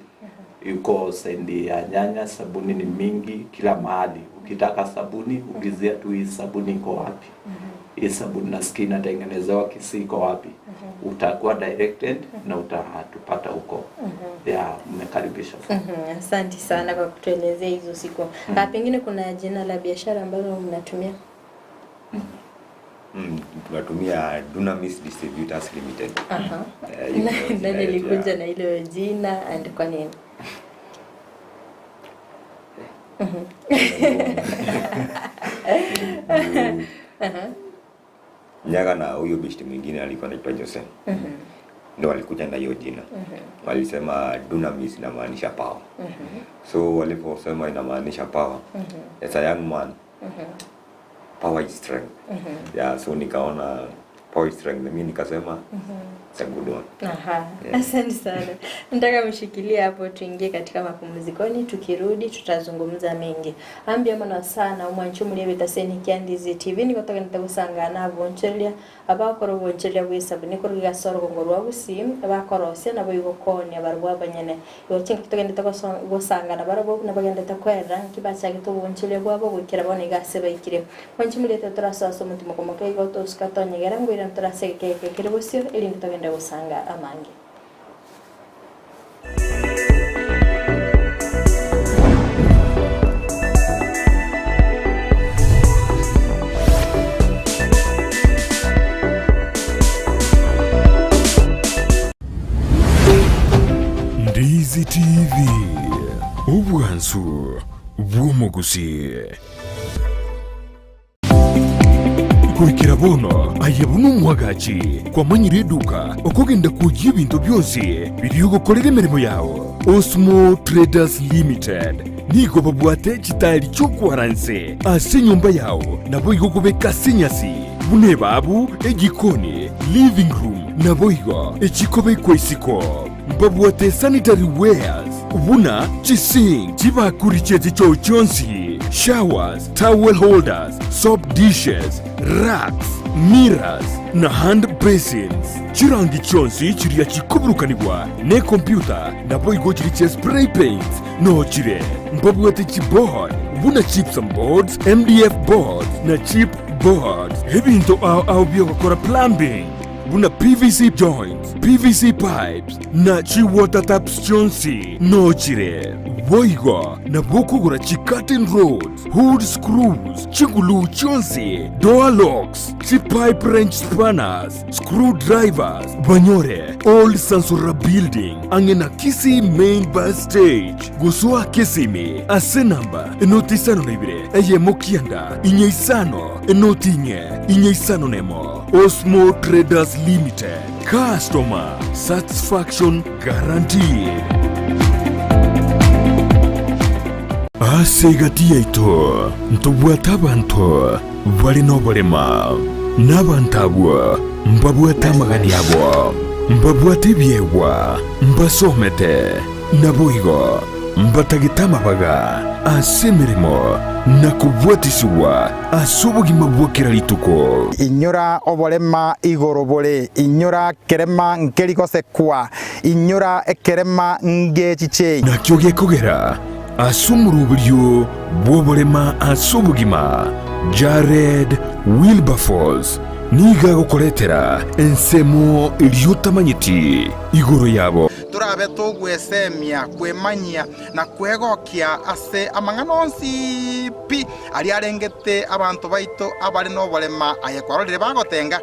Yuko sendi ya nyanya, sabuni ni mingi kila mahali. Ukitaka sabuni ulizia tu hii sabuni iko wapi. Hii sabuni nasikia inatengenezewa Kisii iko wapi. Utakuwa directed na utatupata huko. Yeah, mmekaribishwa. Asante sana kwa kutuelezea hizo siku. Pengine kuna jina la biashara ambalo mnatumia? Tunatumia Dunamis Distributors Limited. Nani alikuja na ile jina and kwa nini? Nyaga na huyo bishti mwingine alikuwa anaitwa Jose. Ndio walikuja na hiyo jina. Walisema Dunamis inamaanisha power. So waliposema inamaanisha power, as a young man, power is strength. Yeah, so nikaona power is strength. Mimi nikasema it's a good one. Yeah. Asante sana. Nataka mshikilie hapo tuingie katika mapumzikoni, tukirudi tutazungumza mengi. Ambia mana sana umwanchu mulebe taseni kiandizi TV nikotoka nitagusanga bonchelia abakoro bonchelia bwisa nikoro gasoro ngorwa busi abakorose nabo yugokonya barwa banyene yochinga tutagenda tagosanga na barabo nabagenda takwera kibacha gito bonchelia bwabo gukira bona igase bayikire mwanchu mulete turasaso mutima komoke goto skatonyegera ngwira turaseke kekere busio ili nitagenda gusanga amange. Ndizi TV, obwansu bw'omuguzi. Kuikira bono ayebuna omwagachi kwamanyire eduka okugenda kujia ebintu byonsi biriogokorera emirimo yawo. Osmo Traders Limited nigo babwate chitali chokwaranse ase nyumba yawo nabo igokobeka sinyasi bune babu ejikoni living room nabo igo echikobekwa isiko mbabwate sanitary wares buna chising chibakuri cheti chochonsi showers, towel holders, soap dishes, racks, mirrors na hand basins. Chirangi chonsi chiria chikuburukanibwa ne computer nabo igo chiri che spray paints no chire mbabwate chiboard buna chips and boards, MDF boards na chip boards. Ebinto ao byokora plumbing buna PVC joints, PVC pipes na chi water taps chonsi no chire boigo na bokugura chi curtain rods, hood screws, chigulu chonsi, door locks, chi pipe wrench spanners, screwdrivers. Banyore Old Sansura Building angena Kisii main bus stage gosoa Kisimi ase namba enoti isano na ibere eyemo kianda inye isano enoti inye inye isano nemo. Osmo Traders Limited, customer satisfaction guaranteed. Asegati yaito ntobwata abantu bali n'obulema n'abantu abo mbabwata amagani abo mbabwata ebyegwa mbasomete naboigo mbatagita amabaga ase emirimo na kubwatisiwa ase obogima bwokera rituko. Inyora oborema igoro bore, inyora kerema nkerigosekwa, inyora ekerema ngechiche. Nakyo gekogera ase omurubirio bw'oborema ase obogima Jared Wilberforce niga gokoretera ensemo eriyotamanyeti igoro yabo. Torabe togwesemia kwemanyia na kwegokia ase amang'ana onsi pi ari arengete abantu baito abari noborema aye kwarorire bagotenga.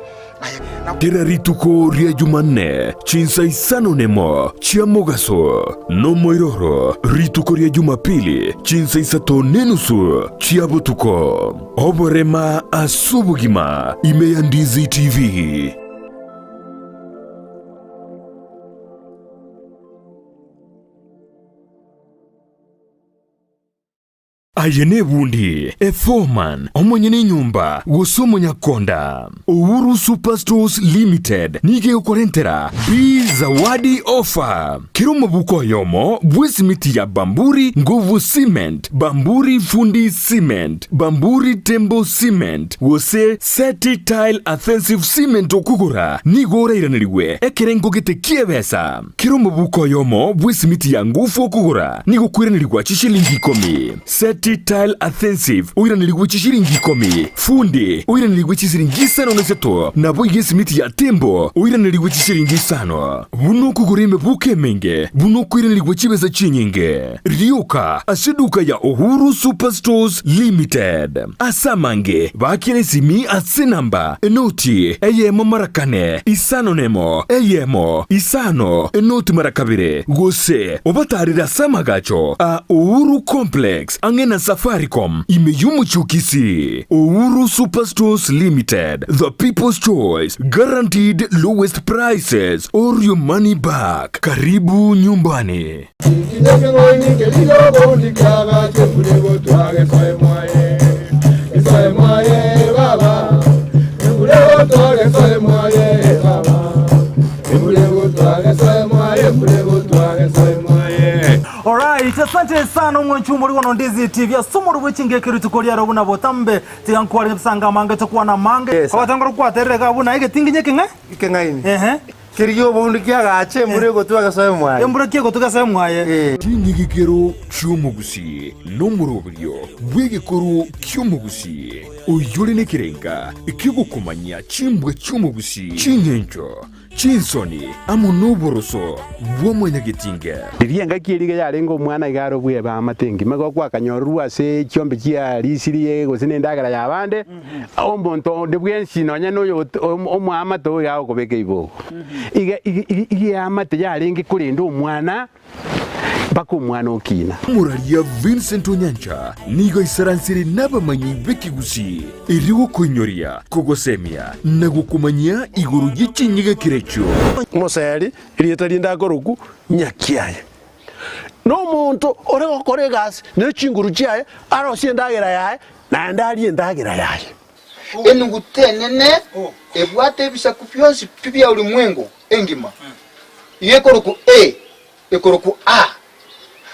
Kera rituko ria Jumanne chinsa isano nemo chia mogaso no moiroro rituko ria Jumapili chinsa isato nenusu chia botuko oborema asubugima ime ya Ndizi TV. Ayene bundi efoman omonyene nyumba gusomo nyakonda Uhuru Superstores Limited nige ukorentera bi zawadi offer kirumo buko yomo bwesimiti ya Bamburi Nguvu Cement, Bamburi Fundi Cement, Bamburi Tembo Cement wose Seti Tile Offensive Cement okugura nigora iraniriwe ekerengo gete kiebesa kirumo buko yomo bwesimiti ya ngufu okugura nigo kwiranirwa chishilingi 10 Seti Tile Offensive uiranirwa chishilingi 10 Fundi uiranirwa chishilingi 5 nabo yesimiti ya Tembo uiranirwa chishilingi 5 buno kugurime buke menge buno kwiranirwa chibeza chinyinge ryoka asiduka ya Uhuru Superstores Limited asamange bakiresimi asinamba enoti eyemo marakane isano nemo eyemo isano enoti marakabire gose obatarira samagacho a Uhuru Complex angena Safaricom imeyumuchukisi. Uhuru Superstores Limited, the people's choice, guaranteed lowest prices or your money back. Karibu nyumbani. Alright, asante sana umwanchumo uri Ndizi TV. Asomoro bwechinge kirutuko lya robuna botambe tiyankwari nsanga mange tokuwa na mange. Abatangora kwaterera kabuna ige tinginye kinga? Ikengaini. Ehe. Kiriyo bundu kyagache mbure gotuwa gasoye mwaye. Mbure kiye gotuwa gasoye mwaye. Tinyigikero cy'umugusi n'umurubyo bw'igikuru cy'umugusi uyuri n'ikirenga ikigukumanya cimbwe cy'umugusi cinyenjo chinsoni amunuboroso bw'omonyagitinge ririenga kieriga yarenga omwana igaro bwe ba matengi mago kwakanyorwa se chiombe chia risiriye gose nendagara yabande omonto ndi bwensi nonya noyo omwama to yago kobeka ibogo iga iga amate yarenge kurinda omwana mpaka omwana okina. Muraria Vincent Onyancha nigo isaransiri n'abamanyi b'ekigusi irigo kunyoria kugosemia na gukumanya iguru y'ikinyiga kirecho moseri rieta rindakoruku nyakiaye no muntu ore gokora egasi ne chinguru chiaye arosie ndagera yaye na ndari ndagera yaye enungutenene ebwate ebisaku byonsi bya ulimwengu engima yekoroku e ekoroku a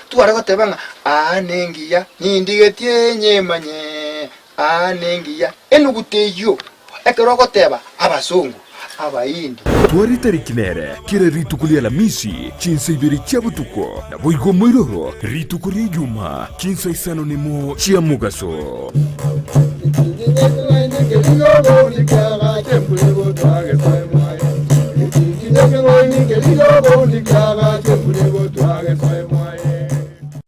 twara gotebanga a nengiya nindigetie nyemanye a nengiya enuguteyo ekero goteba abazungu abayindi twari tarikinere kira ritukulia la misi chinsa ibiri chabutuko na boigo moiroro ritukulia juma chinsa isano nemo chia mugaso.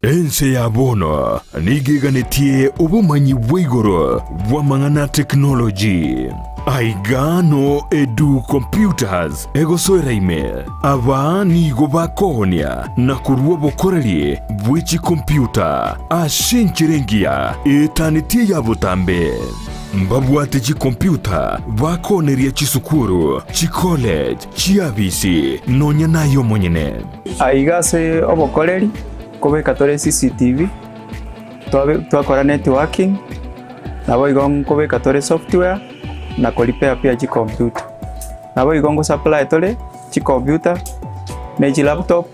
Ense ya bono nigeganetie obumanyi bw'igoro bw'amang'ana technology aigano edu computers egosoera ime aba nigo bakohonia na kurua bokorerie bw'echi kompyuta ashencherengia etanetie ya butambe mbabwate chi kompyuta bakoneria chisukuru chi college chiabisi nonya nayo monyene aigase obokoreri kobeka tore CCTV twakora networking nabo igongo kobeka tore software na kolipea pia chi computer nabo igongo supply tore chi computer ne chi laptop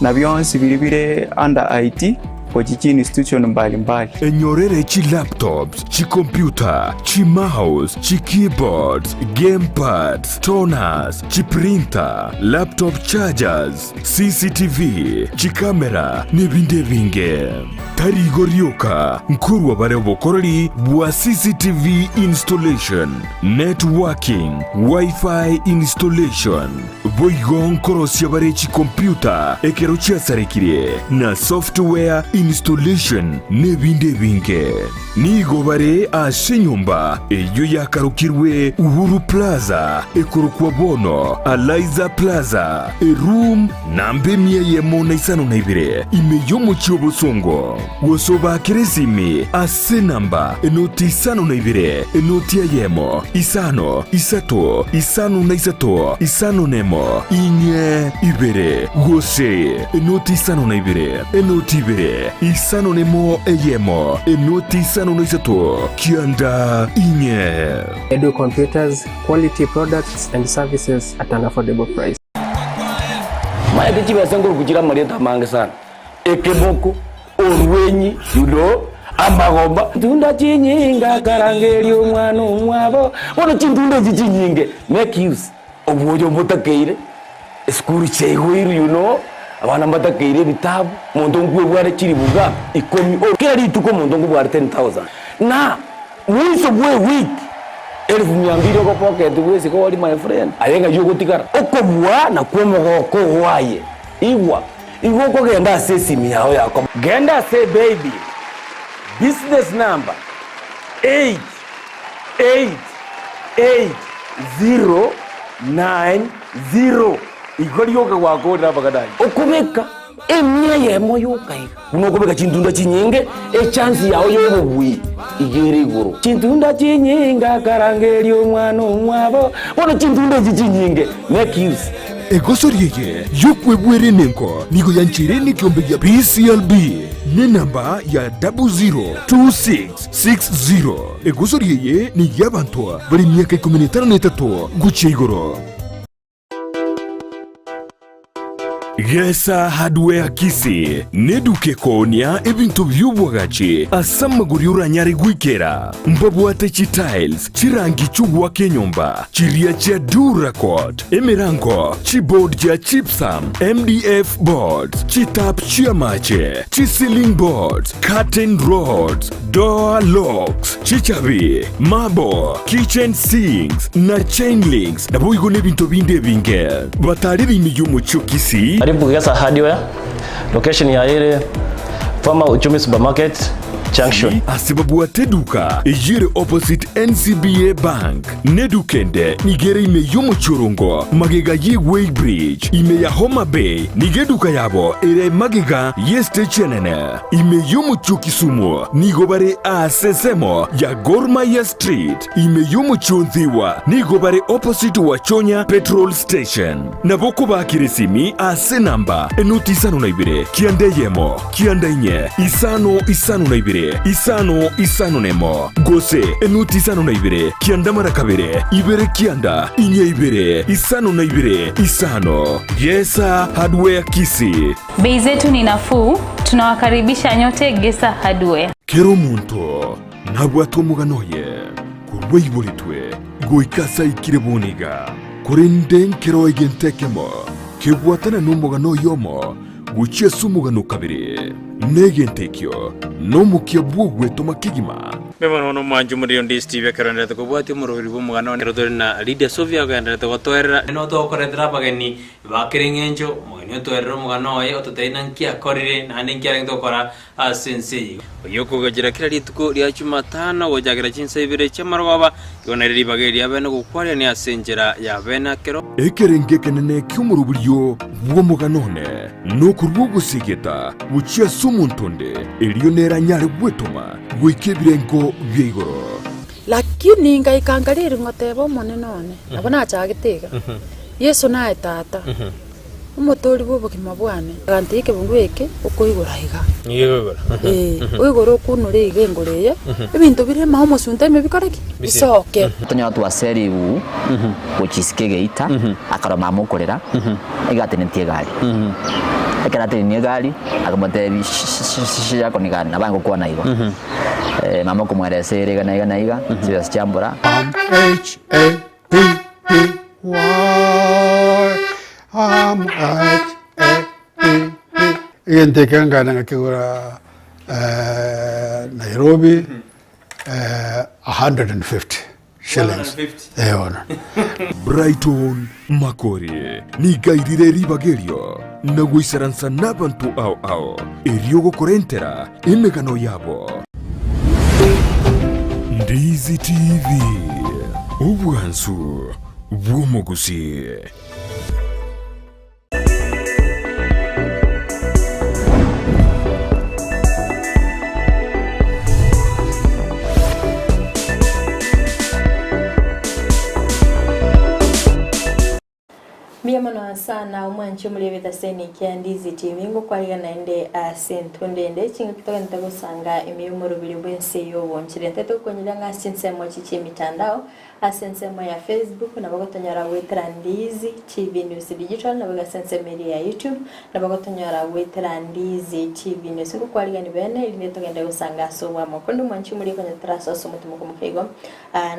na byonsi biribire under IT. Gochi chiinstitution mbalimbali. Enyorere chi laptops, chi computer, chi mouse, chi keyboards, gamepads, toners, chi printer, laptop chargers, CCTV, chi camera n'ebindi ebinge. Tarigo ryoka nkurwa bare obukoreri bwa CCTV installation, networking, Wi-Fi installation, boigo nkorosia bare chi computer ekero chiasarekire na software installation n'ebindi ebinge. Nigo bare ase nyumba eyo yakarukirwe Uhuru Plaza ekorokwa bono Eliza Plaza eroom namba 152 imeyomo Chobosongo gosoba keresimi ase namba enoti 52 enoti yemo 5 3 5 3 5 4 2 gose enoti 52 enoti 2 5 eyemo enoti 53 9 4. Edu Computers, quality products and services at an affordable price. Maya tichibasengo kuchira marieta mange sana. Ekeboko orwenyi yudo amagomba tunda chinyinga karangeri omwana omwabo bono chintunda chichinyinge make use obwoyo mutakeire esukuru cheigwiru you know abana mbatakeire bitabu muntu ngwe chiri buga ikomi kila rituko muntu ngwe 10,000 na mwisho bwe week 200,000 ko pocket wese ko wali my friend ayenga yogotigara okobwa na kwomogoko waye igwa igoko genda se simu yao yako genda se baby business number 8888090 igori yoka wako ndabakadai okubeka emya yemo yokaiga unokubeka chintunda chinyinge echance yawo yobubwi igere iguru chintunda chinyinga karangeri omwana omwabo bono chintunda chichinyinge make use Egosorieye yokwebwere nenko nigo yanchireni kiombe ya PCLB ni namba ya 002660. Egosorieye ni yabantu bari myaka 53 guciye igoro. Gesa Hardware Kisii neduke koonia ebintu by'ubwagachi asamaguri uranyari gwikera mbabwate chi tiles chirangi chubwake nyumba chiria cha Duracot emirango chiboard ya chipsam MDF boards chitap chiamache chi ceiling boards curtain rods door locks chichabi marble kitchen sinks na chain links naboigo nebintu binde binge batari bimiyo cyo Kisii. Karibu Gesa Hardware, location ya ile former Uchumi Supermarket Junction. Asibabu duka ejire opposite NCBA Bank nedukende nigere ime yomuchurungo magega ye Weighbridge ime ya Homa Bay nigeduka yabo ere magega ye station ime yomuchu Kisumu nigobare asesemo ya Gor Mahia Street ime yomuchunziwa nigobare opposite Wachonya Petrol Station naboko bakiresimi ase namba enoti 52 kiande yemo kiande nye isano isano na ibere isano isano nemo gose enoti 52 kianda mara kabere ibere kianda inye ibere isano na ibere isano. Gesa Hardware Kisii, bei zetu ni nafuu, tunawakaribisha nyote Gesa Hardware. Kero muntu nabwato muganoye kurweiboritwe goikasa ikireboniga kurende nkero egentekemo kebwatana n'umugano yomo guchia sumugano kabiri negentekyo nomukia bwogwe tomakigima Mema no mwanju muri ndi Steve kerondete kubwati mururi bumugano rodori na Lydia Sofia genderete gotoerera no tokoretera abageni bakirengenjo mugeni otoerera omugano oye ototeina nkiakorire naende nkiarenge tokora ase oyoko gajira kila rituko rya Jumatano gojagira chinsa ibere chiamarwaba igonere ribage ria bene gukwaria ni ase enchera ya bene akero ekerenge kenene ky'omuruburyo bw'omuganone nokurwogusigeta buchia sumuntonde elionera nyare bwetoma gwikebirengo byeigoro lakini ngaikangariri ngoteba omonene one nabo nachagete Yesu naye tata omotori bw'obogima bwane agante ekebungu eke okoigora iga igora oigora okunore iga engoreye ebinto bire maho omosunte ime bikoreki bisoke Tonya twaseri u gochisike geita akaroma mokorera igatenentie gari. Ekero atenenie egari akamotebia yako ni gani nabange gokwana igo. Mama okomweresa ere iga na iga na iga chibesa chiambura. H A P P Y M H A P P. Egente ngana ngakigura Nairobi 150 shillings. 150. Brighton Makori nigairire ribagerio na gwisaransa n'abantu ao ao erio gokorentera emegano yabo. Ndizi TV obwansu bw'omugusi. Mbiyamano sana omwanchi omulebeta seni kia Ndizi TV ngokwariga naende ase entundende chinga kitoka nitagosanga emiomo rubiri bwense yobonchire ntete okonyera ng'a ase ensemo chichi emitandao ase ensemo ya Facebook nabagotonyora gwetera Ndizi TV News Digital nabaga ase ensemo eri ya YouTube nabagotonyora gwetera Ndizi TV News ngokwariga ni bene erinde togenda gosanga ase obwamo kondi omwanchi omuri okonyetera ase ase omotumo komokeigo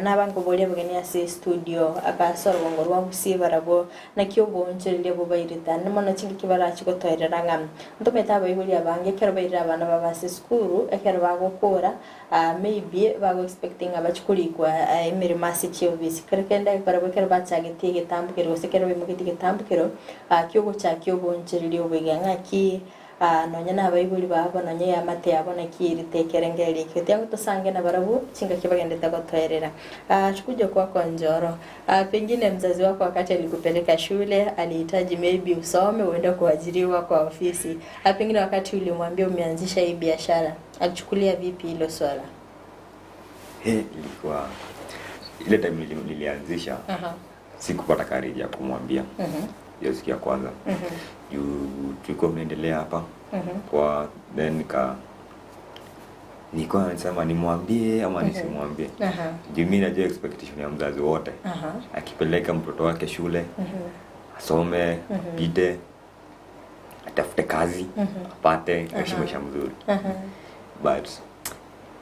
nabangoboria abageni ase studio akase orobongo rwa Gusii barabwo naki obonchereria bobaireta mono chingi kibarachi gotoerera ng'a ntomete abaibori abange ekero bairire abana babase esukuru ekero bagokora maybe bago expecting abachikurikwa emirimo ase chiobisi kero kende barabwo ekero bachagetie egetambukero gose ekero baimogetie egetambukero kiogochakia obonchereria oboiga ng'aki nonya na abaibori babo nonya yamate yabo naki eritekerengereria ekio tiango tosange na barabwo chinga kibagendete gotoerera. Tukuja kwako Njoro, pengine mzazi wako wakati alikupeleka shule alihitaji maybe usome uende kuajiriwa kwa ofisi, pengine wakati ulimwambia umeanzisha hii biashara alichukulia vipi hilo swala? Ilikuwa ile time nilianzisha sikupata courage ya kumwambia. Hiyo siku ya kwanza. Juu tulikuwa tunaendelea hapa. Kwa then nilikuwa nasema nimwambie ama nisimwambie. Juu mimi najua expectation ya mzazi wote. Akipeleka mtoto wake shule, asome, apite, atafute kazi, apate aishi maisha mzuri. But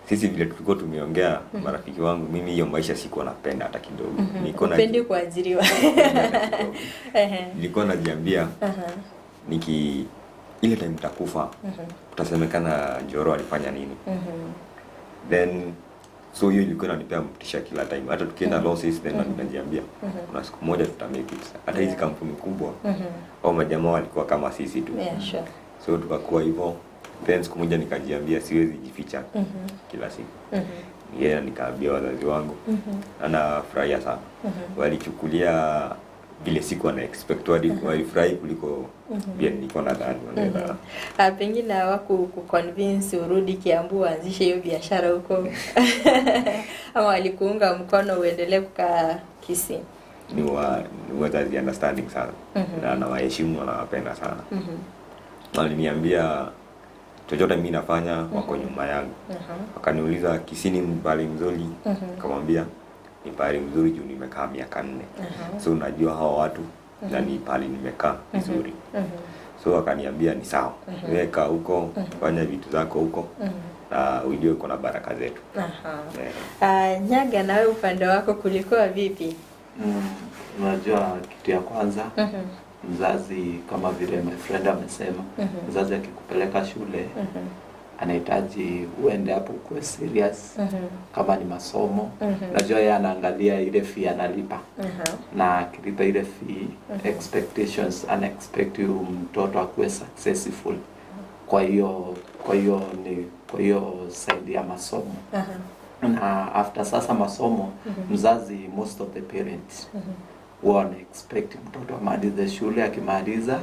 sisi vile tulikuwa tumeongea marafiki wangu, mimi hiyo maisha sikuwa napenda hata kidogo. Nilikuwa napendi kuajiriwa. Nilikuwa najiambia niki ile time nitakufa utasemekana Njoro alifanya nini. Then so hiyo ilikuwa inanipea motisha kila time. Hata tukienda losses then najiambia kuna siku moja tuta make it. Hata hizi kampuni kubwa au majamaa walikuwa kama sisi tu. Yeah, sure. So tukakuwa hivyo. Then siku moja nikajiambia siwezi jificha kila siku. Yeah, nikaambia wazazi wangu. Na nafurahia sana. Walichukulia vile sikuwa na expect, walifurahi kuliko vile nilikuwa nadhani wanaweza. Pengine hawakuconvince urudi Kiambu uanzishe hiyo biashara huko ama walikuunga mkono uendelee kukaa Kisii? Ni wazazi understanding sana. Na nawaheshimu na nawapenda sana. Waliniambia chochote mimi nafanya wako nyuma yangu. Wakaniuliza Kisii ni mbali mzuri, nikamwambia ni pahali mzuri juu nimekaa miaka 4. So unajua hawa watu na ni pahali nimekaa vizuri. So wakaniambia ni sawa. Weka huko, fanya vitu zako huko na ujue uko na baraka zetu. Nyaga, nawe upande wako kulikuwa vipi? Unajua kitu ya kwanza mzazi kama vile my friend amesema, mzazi akikupeleka shule anahitaji uende hapo ukuwe serious. Kama ni masomo, najua yeye anaangalia ile fee analipa. Na akilipa ile fee, expectations ana expect you mtoto akuwe successful. Kwa hiyo side ya masomo. Na after sasa masomo, mzazi most of the parents wana expect mtoto amalize shule, akimaliza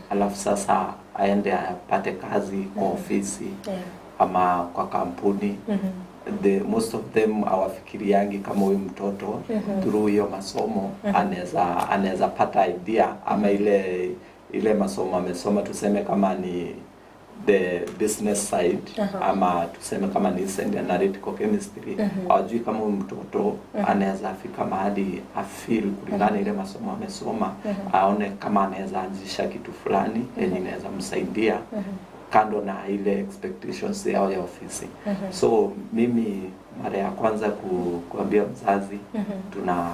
alafu sasa aende apate kazi kwa ofisi ama kwa kampuni. The most of them hawafikiriangi kama huyu mtoto through hiyo masomo anaweza pata idea ama ile masomo amesoma, tuseme kama ni the business side ama tuseme kama ni send analytical chemistry, hawajui kama huyu mtoto anaweza fika mahali afeel kulingana ile masomo amesoma, aone kama anaweza anzisha kitu fulani yenye inaweza msaidia kando na ile expectations yao ya ofisi. So mimi mara ya kwanza kuambia mzazi tuna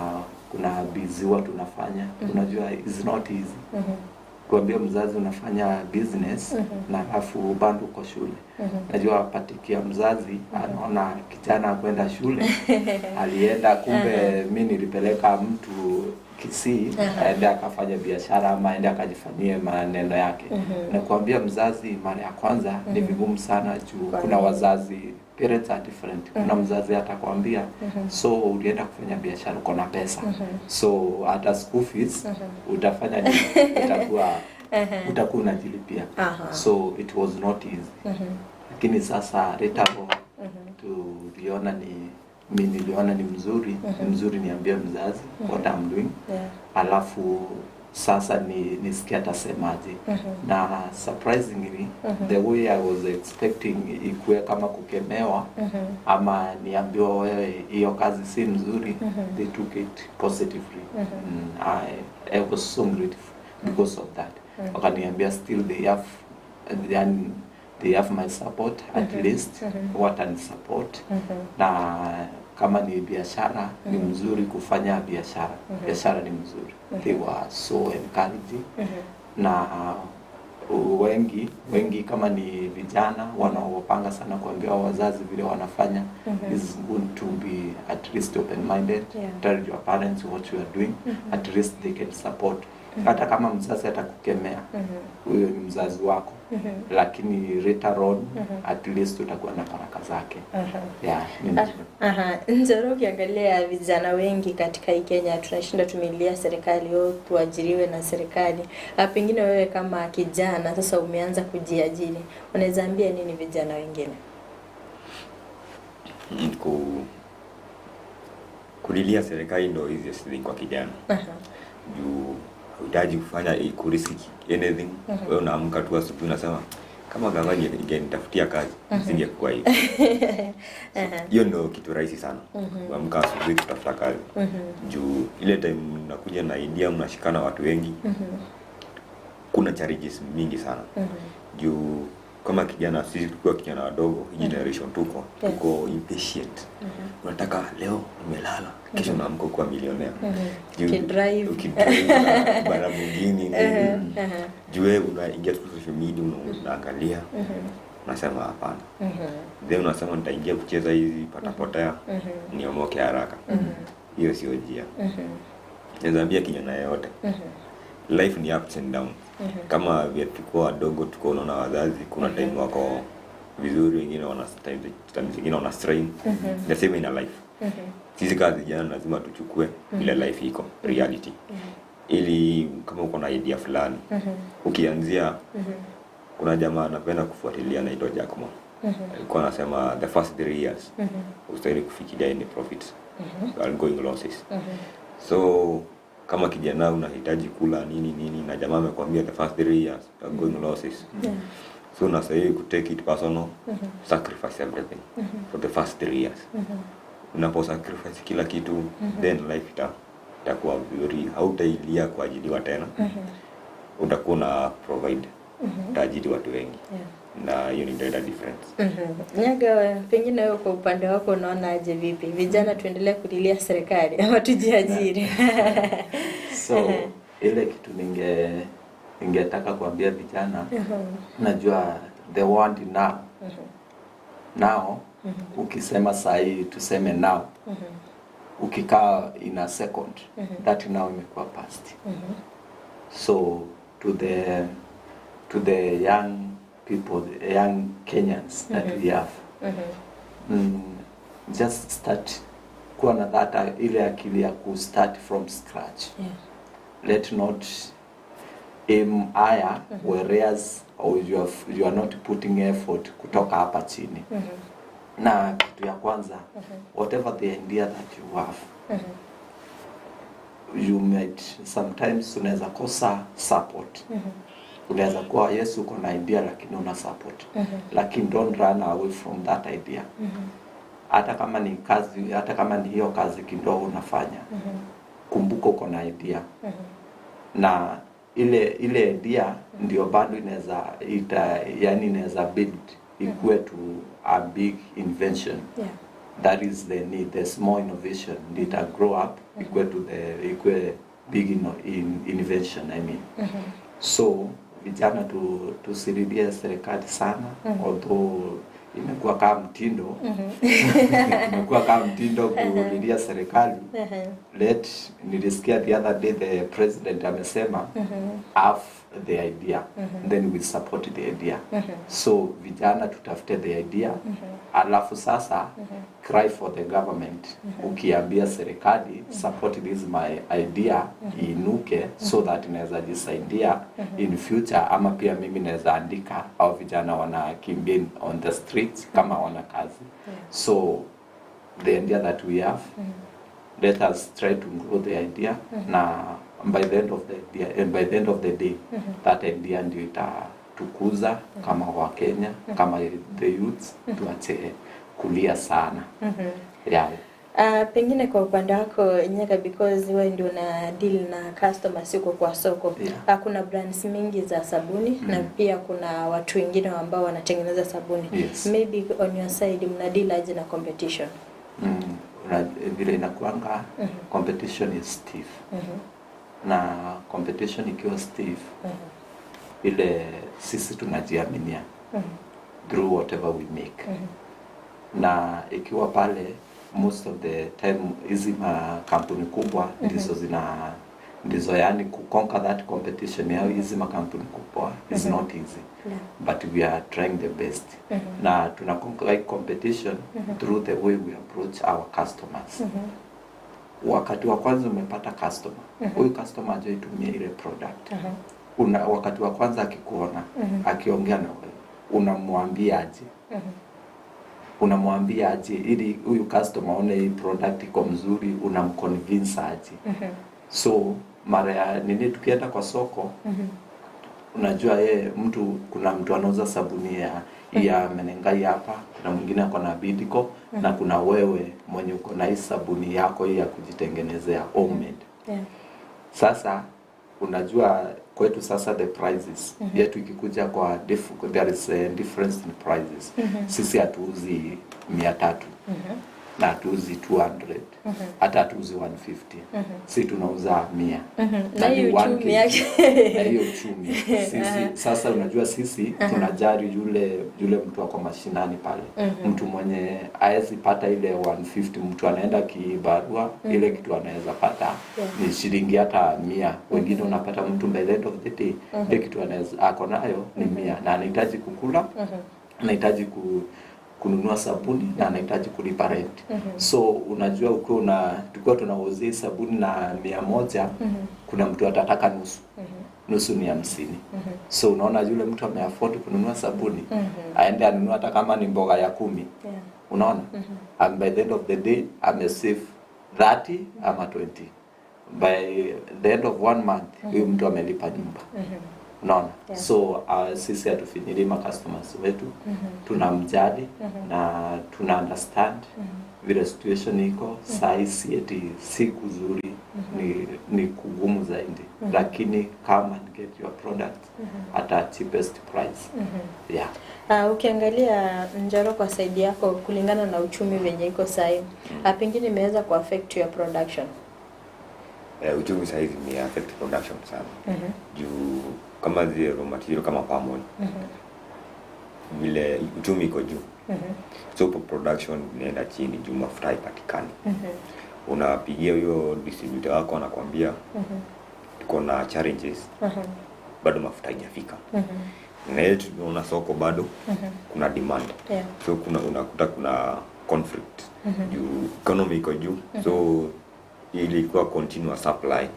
kuna busy huwa tunafanya, unajua is not easy kuambia mzazi unafanya business na alafu bado uko shule. Najua patikia mzazi anaona kijana kwenda shule alienda, kumbe mi nilipeleka mtu Kisii aende akafanya biashara ama aende akajifanyie maneno yake. Na kuambia mzazi mara ya kwanza ni vigumu sana juu kuna wazazi, parents are different. Kuna mzazi atakwambia so ulienda kufanya biashara uko na pesa, so hata school fees utafanya nini? Utakuwa unajilipia. So it was not easy. Lakini sasa later on tuliona ni mi niliona ni mzuri, ni mzuri niambie mzazi what I'm doing. Alafu sasa ni nisikie atasemaje. Na surprisingly the way I was expecting ikuwe kama kukemewa ama niambiwa wewe hiyo kazi si mzuri, they took it positively. I was so grateful because of that. Wakaniambia still they have, then they have my support at least, watani support. Na kama ni biashara ni mzuri kufanya biashara, biashara ni mzuri. They were so encouraging. Na wengi kama ni vijana wanaopanga sana kuambia wazazi vile wanafanya, is good to be at least open minded. Tell your parents what you are doing, at least they can support. Hata kama mzazi atakukemea, huyo ni mzazi wako, lakini later on at least utakuwa na baraka zake. Yeah, ni mzuri. Njoro, ukiangalia vijana wengi katika hii Kenya tunashinda tumelilia serikali, oh, tuajiriwe na serikali. Pengine wewe kama kijana sasa umeanza kujiajiri, unaweza ambia nini vijana wengine? Kulilia serikali ndio easiest thing kwa kijana. Juu hauhitaji kufanya kurisk anything. Wewe unaamka tu asubuhi unasema kama gavana ingenitafutia kazi singekuwa hivi. Hiyo ndio kitu rahisi sana. Kuamka asubuhi kutafuta kazi. Juu ile time mnakuja na idea mnashikana watu wengi. Kuna challenges mingi sana. Juu kama kijana, sisi tukiwa kijana wadogo, hii generation tuko impatient. Unataka leo umelala, kesho unaamka kuwa millionaire. Ukidrive bara mwingine nini. Juu wewe unaingia tu social media unaangalia, unasema hapana. Then unasema nitaingia kucheza hizi patapotea, niomoke haraka. Hiyo sio njia. Naweza ambia kijana yeyote, life ni ups and downs. Kama vile tulikuwa wadogo tuko unaona wazazi kuna time wako vizuri, wengine wana time zingine wana strain. The same in a life. Sisi kama vijana lazima tuchukue ile life iko reality. Ili kama uko na idea fulani ukianzia, kuna jamaa anapenda kufuatilia anaitwa Jack Ma. Alikuwa anasema the first 3 years ustahili kufikiria any profits, you are going losses. So kama kijana unahitaji kula nini nini na jamaa amekwambia the first 3 years you are going losses. So unastahili ku take it personal, sacrifice everything for the first 3 years. Unapo sacrifice kila kitu, then life itakuwa vizuri, hautailia kuajiriwa tena. Utakuwa na provide, utaajiri watu wengi. Na hiyo ndio ile difference. Nyaga, pengine wewe kwa upande wako unaona aje vipi? Vijana tuendelee kulilia serikali ama tujiajiri? So ile kitu ningetaka kuambia vijana, najua the world now. Now ukisema sahi tuseme now, ukikaa in a second, that now imekuwa past. So to the young people, the young Kenyans that we have, just start kuwa na that ile akili ya ku start from scratch. Let not aim higher, whereas or you are not putting effort kutoka hapa chini. Na kitu ya kwanza, whatever the idea that you have, you might sometimes unaweza kosa support. Unaweza kuwa yes uko na idea lakini una support. Lakini don't run away from that idea. Hata kama ni kazi, hata kama ni hiyo kazi kidogo unafanya, kumbuka uko na idea. Na ile idea ndio bado inaweza yani inaweza build ikuwe to a big invention. That is the need, the small innovation ndio grow up ikuwe to the ikuwe big invention, I mean. So vijana tusirudie serikali sana, although imekuwa kama mtindo imekuwa kama mtindo kulilia serikali. Let nilisikia the other day the president amesema have the idea, then we support the idea. So vijana tutafute the idea, alafu sasa cry for the government. Ukiambia serikali support this my idea, iinuke so that inaweza jisaidia in future, ama pia mimi naweza andika au vijana wanakimbia on the streets kama wana kazi. So the idea that we have, let us try to grow the idea, na by the end of the idea, by the end of the day, that idea ndio itatukuza kama Wakenya, kama the youths, tuache kulia sana. Yeah. Pengine kwa upande wako Nyaka, because wewe ndio una deal na customer siko kwa soko. Kuna brands mingi za sabuni na pia kuna watu wengine ambao wanatengeneza sabuni. Maybe on your side mna deal aje na competition? Vile inakuanga, competition is stiff. Na competition ikiwa stiff, ile sisi tunajiaminia through whatever we make. Na ikiwa pale most of the time hizi makampuni kubwa ndizo ndizo yani kuconquer that competition yao, hizi makampuni kubwa is not easy. But we are trying the best. Na tuna conquer competition through the way we approach our customers. Wakati wa kwanza umepata customer, huyu customer hajaitumia ile product. Wakati wa kwanza akikuona, akiongea na wewe, unamwambia aje? Unamwambia aje ili huyu customer aone hii product iko mzuri, unamconvince aje? So mara ya nini tukienda kwa soko, unajua yeye mtu, kuna mtu anauza sabuni ya Menengai hapa, kuna mwingine ako na Bidco, na kuna wewe mwenye uko na hii sabuni yako hii ya kujitengenezea homemade. Sasa unajua kwetu sasa the prices yetu ikikuja kwa there is a difference in prices. Sisi hatuuzi 300 na hatuuzi 200, hata hatuuzi 150. Si tunauza 100. Na hiyo uchumi yake. Na hiyo uchumi. Sisi sasa unajua sisi tunajali yule mtu ako mashinani pale. Mtu mwenye haezi pata ile 150, mtu anaenda kibarua, ile kitu anaweza pata ni shilingi hata 100. Wengine unapata mtu by the end of the day ile kitu anaweza ako nayo ni 100, na anahitaji kukula, anahitaji kununua sabuni, na anahitaji kulipa rent. So unajua ukiwa tukiwa tunauzia sabuni na 100, kuna mtu atataka nusu. Nusu ni 50. So unaona yule mtu ameafford kununua sabuni, aende anunue hata kama ni mboga ya 10. Unaona? And by the end of the day amesave 30 ama 20. By the end of 1 month huyu mtu amelipa nyumba. Unaona? So sisi hatufinyili ma customers wetu, tunamjali na tuna understand vile situation iko saa si eti si kuzuri, ni kugumu zaidi, lakini come and get your product at a cheapest price. Yeah. Ukiangalia Njoro, kwa side yako kulingana na uchumi venye iko sahi, pengine imeweza ku affect your production? Uchumi saa hizi ime affect production sana. Juu kama zile raw material kama palm oil, vile uchumi iko juu, so production inaenda chini juu mafuta haipatikani. Unapigia huyo distributor wako anakuambia tuko na challenges, bado mafuta haijafika. Na yetu tunaona soko bado kuna demand. So kuna unakuta kuna conflict juu economy iko juu, so ilikuwa continuous supply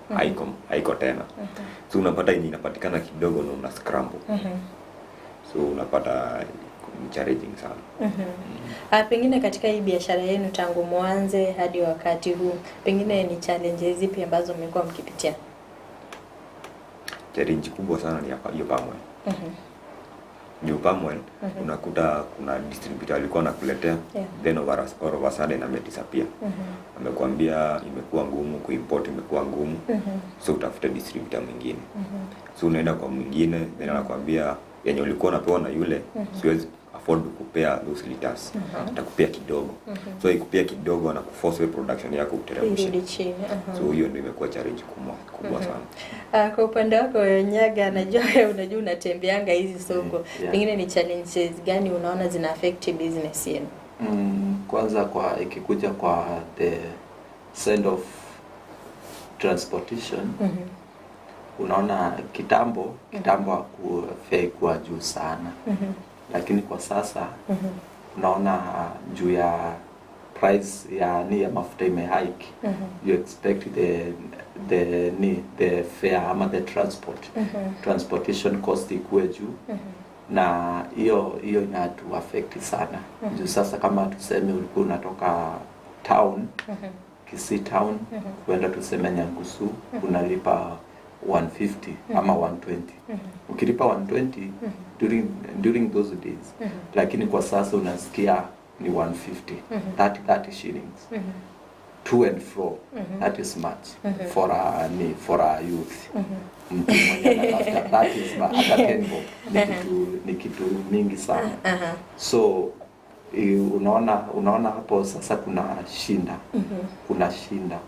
haiko tena. So unapata yenye inapatikana kidogo na una scramble. So unapata challenging sana. Pengine katika hii biashara yenu tangu mwanze hadi wakati huu, pengine ni challenges zipi ambazo mmekuwa mkipitia? Challenge kubwa sana ni hiyo palm oil. Juu palm oil unakuta kuna distributor alikuwa anakuletea, then all of a sudden amedisappear. Amekuambia imekuwa ngumu kuimport, imekuwa ngumu, so utafute distributor mwingine. So unaenda kwa mwingine, then anakuambia yenye ulikuwa unapewa na yule siwezi afford kupea those liters, nitakupea kidogo. So ikupea kidogo na kuforce wewe production yako uteremshe. Irudi chini. So hiyo ndio imekuwa challenge kubwa sana. Kwa upande wako Nyaga, najua wewe unajua unatembeanga hizi soko. Pengine ni challenges gani unaona zina affect business yenu? Kwanza kwa ikikuja kwa the send of transportation, unaona kitambo fare kuwa juu sana. Lakini kwa sasa unaona juu ya price ya ni ya mafuta ime hike, you expect the fare ama the transport transportation cost ikuwe juu, na hiyo inatu affect sana. Juu sasa kama tuseme ulikuwa unatoka town, Kisii town, kwenda tuseme Nyangusu, unalipa 150 ama 120. Ukilipa 120 during those days, lakini kwa sasa unasikia ni 150, 30 shillings to and fro. That is much for a youth. Mtu mwenye anatafuta, that is hata 10 bob ni kitu mingi sana. So unaona hapo sasa kuna shinda. Kuna shinda.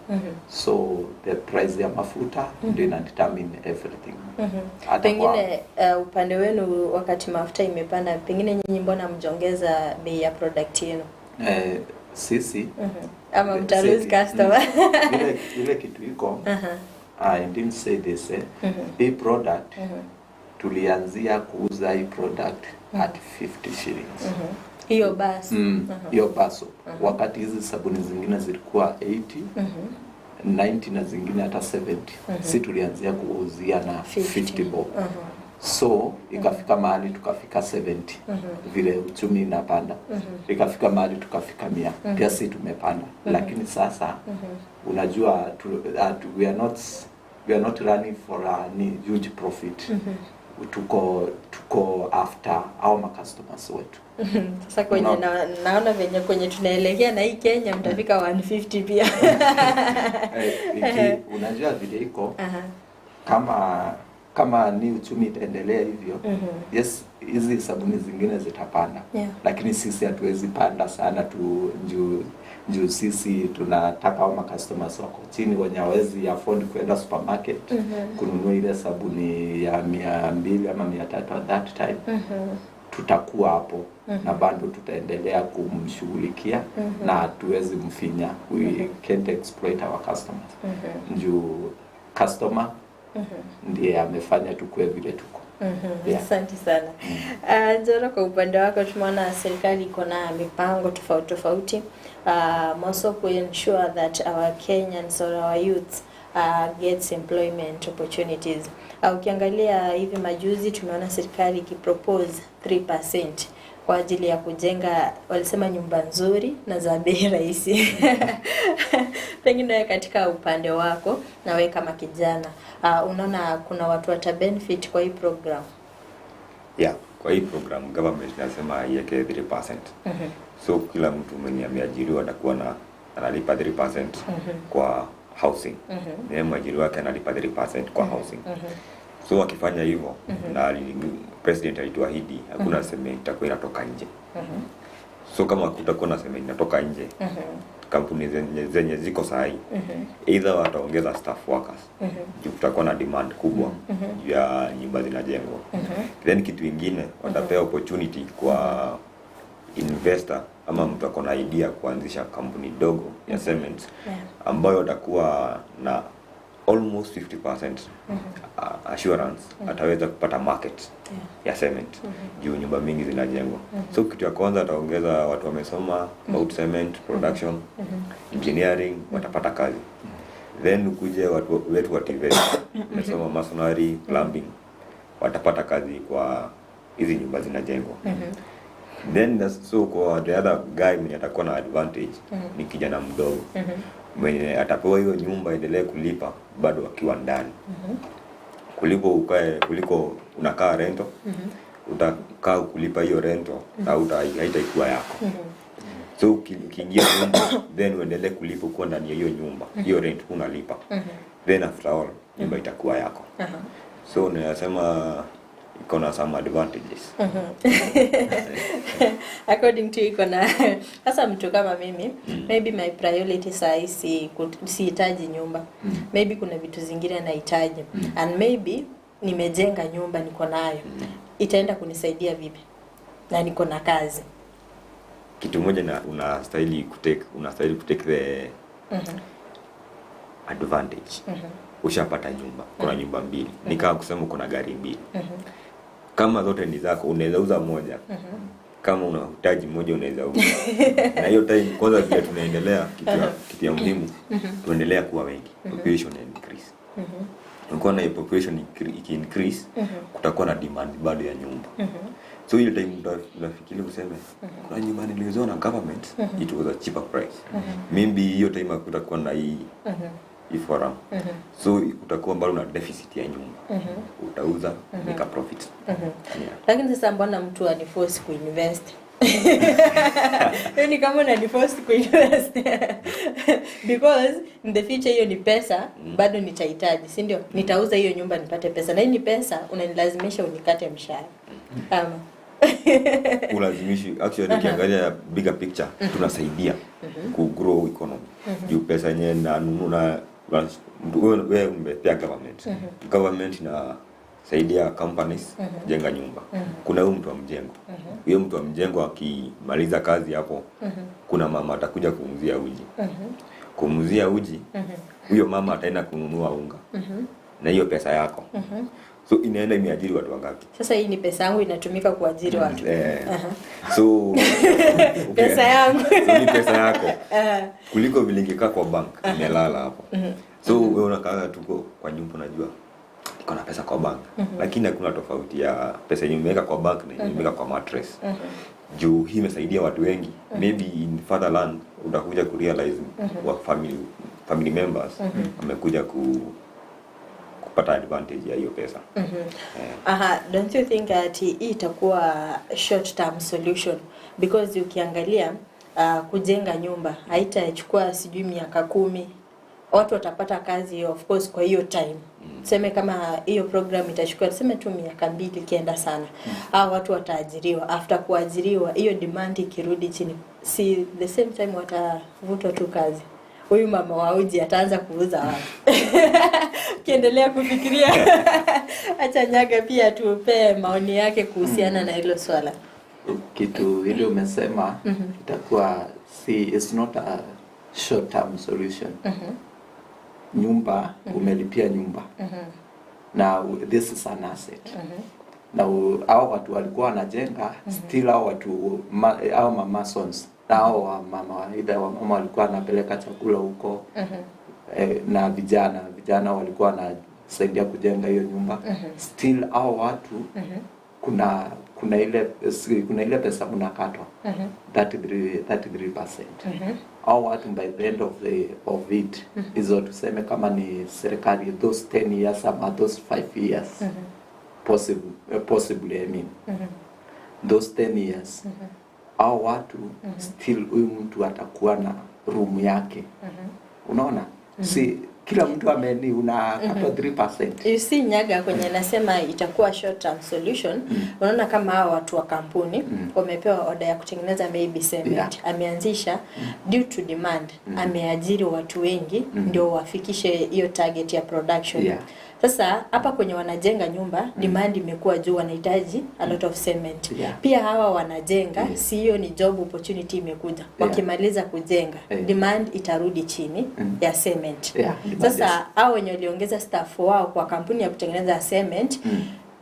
So the price ya mafuta ndio ina determine everything. Pengine upande wenu wakati mafuta imepanda, pengine nyinyi mbona mjongeza bei ya product yenu? Sisi ama mta lose customer. Ile kitu iko, I didn't say this. Hii product tulianzia kuuza hii product at 50 shillings. Hiyo basi. Hiyo baso. Wakati hizi sabuni zingine zilikuwa 80, 90 na zingine hata 70. Si tulianzia kuuzia na 50 bob. So ikafika mahali tukafika 70. Vile uchumi inapanda. Ikafika mahali tukafika 100. Pia si tumepanda. Lakini sasa unajua we are not running for a huge profit. Tuko after our customers wetu. Sasa kwenye naona venye kwenye tunaelekea na hii Kenya mtafika 150 pia. Unajua vile iko, kama ni uchumi itaendelea hivyo, yes, hizi sabuni zingine zitapanda. Lakini sisi hatuwezi panda sana tu juu sisi tunataka wa customers wako chini wenye hawezi afford kwenda supermarket kununua ile sabuni ya 200 ama 300 at that time. Tutakuwa hapo na bado tutaendelea kumshughulikia na hatuwezi mfinya. We can't exploit our customers. Juu customer ndiye amefanya tukue vile tuko. Asante sana. Njoro, kwa upande wako tumeona serikali iko na mipango tofauti tofauti, also to ensure that our Kenyans or our youths gets employment opportunities. Ukiangalia hivi majuzi tumeona serikali ikipropose 3% kwa ajili ya kujenga, walisema nyumba nzuri na za bei rahisi. Pengine katika upande wako na wewe kama kijana, unaona kuna watu wata benefit kwa hii program? Yeah, kwa hii program government inasema iweke 3%. So kila mtu mwenye ameajiriwa atakuwa na analipa 3% kwa housing. Na mwajiri wake analipa 3% kwa housing. So wakifanya hivyo, na president alituahidi hakuna cement itakuwa inatoka nje. So kama kutakuwa na cement inatoka nje, kampuni zenye ziko sahi either wataongeza staff workers, juu kutakuwa na demand kubwa juu ya nyumba zinajengwa. Then kitu kingine watapewa opportunity kwa investor ama mtu ako na idea kuanzisha kampuni dogo ya cement, ambayo watakuwa na almost 50% assurance ataweza kupata market ya cement juu nyumba mingi zinajengwa. So kitu ya kwanza ataongeza watu wamesoma about cement production, engineering, watapata kazi. Then ukuje watu wetu wa TVET wamesoma masonry, plumbing, watapata kazi kwa hizi nyumba zinajengwa. Then so kwa the other guy mwenye atakuwa na advantage ni kijana mdogo mwenye atapewa hiyo nyumba endelee kulipa bado akiwa ndani. Kuliko ukae, kuliko unakaa rento, utakaa kulipa hiyo rento na haitaikuwa yako. So ukiingia nyumba then uendelee kulipa ukiwa ndani ya hiyo nyumba, hiyo rent unalipa. Then after all nyumba itakuwa yako. So ninasema iko na some advantages. According to iko na sasa mtu kama mimi, maybe my priority saa si sihitaji nyumba. Maybe kuna vitu zingine nahitaji. And maybe nimejenga nyumba niko nayo. Itaenda kunisaidia vipi? Na niko na kazi. Kitu moja na unastahili kutake the advantage. Ushapata nyumba, kuna nyumba mbili. Ni kama kusema kuna gari mbili. Kama zote ni zako unaweza uza moja. Kama unahitaji moja unaweza uza. Na hiyo time kwanza pia tunaendelea kitu ya muhimu, tuendelea kuwa wengi. Population increase. Ukiwa na population increase, kutakuwa na demand bado ya nyumba. So hiyo time unafikiri useme kuna nyumba niliuziwa na government, it was a cheaper price. Maybe hiyo time hakutakuwa na hii forum. So utakuwa bado na deficit ya nyumba. Utauza make a profit. Yeah. Lakini sasa mbona mtu aniforce kuinvest? Yaani kama unaniforce kuinvest because in the future hiyo ni pesa bado nitahitaji, si ndio? Nitauza hiyo nyumba nipate pesa, na hii ni pesa unanilazimisha unikate mshahara. Ama ulazimishi actually ukiangalia bigger picture tunasaidia ku grow economy. Juu pesa yenyewe na nunua wewe umepea government. Government inasaidia companies kujenga nyumba. Kuna huyu mtu wa mjengo. Huyo mtu wa mjengo akimaliza kazi hapo, kuna mama atakuja kuuzia uji. Kumuuzia uji, huyo mama ataenda kununua unga. Na hiyo pesa yako. So inaenda imeajiri watu wangapi? Sasa hii ni pesa yangu inatumika kuajiri watu. So pesa yangu. So ni pesa yako. Kuliko vile ingekaa kwa bank imelala hapo. So wewe unakaa tuko kwa nyumba unajua niko na pesa kwa bank. Lakini hakuna tofauti ya pesa yenye umeweka kwa bank na yenye umeweka kwa mattress. Juu hii imesaidia watu wengi. Maybe in fatherland utakuja kurealize wa family members wamekuja kupata advantage ya hiyo pesa. Aha, don't you think that hii itakuwa short term solution? Because ukiangalia kujenga nyumba haitachukua sijui miaka 10. Watu watapata kazi of course kwa hiyo time. Tuseme kama hiyo program itachukua tuseme tu miaka 2 ikienda sana. Hao watu wataajiriwa. After kuajiriwa hiyo demand ikirudi chini, si the same time watavutwa tu kazi. Huyu mama wa uji ataanza kuuza wapi? Kiendelea kufikiria. Acha Nyaga pia tupe maoni yake kuhusiana na hilo swala. Kitu ile umesema itakuwa si it's not a short term solution. Nyumba umelipia nyumba. Now this is an asset. Na hao watu walikuwa wanajenga still hao watu hao masons na hao mama either wa mama walikuwa wanapeleka chakula huko na vijana walikuwa wanasaidia kujenga hiyo nyumba. Still hao watu kuna ile pesa unakatwa 33%. Hao watu by the end of it hizo tuseme kama ni serikali those 10 years ama those 5 years possibly I mean those 10 years hao watu still huyu mtu atakuwa na room yake. Unaona? Si kila mtu ameni unakatwa 3%. You see Nyaga kwenye nasema itakuwa short term solution. Unaona kama hao watu wa kampuni wamepewa order ya kutengeneza maybe cement. Ameanzisha due to demand, ameajiri watu wengi ndio wafikishe hiyo target ya production. Sasa hapa kwenye wanajenga nyumba demand imekuwa juu, wanahitaji a lot of cement. Pia hawa wanajenga, si hiyo ni job opportunity imekuja. Wakimaliza kujenga demand itarudi chini ya cement. Sasa hao wenye waliongeza staff wao kwa kampuni ya kutengeneza cement,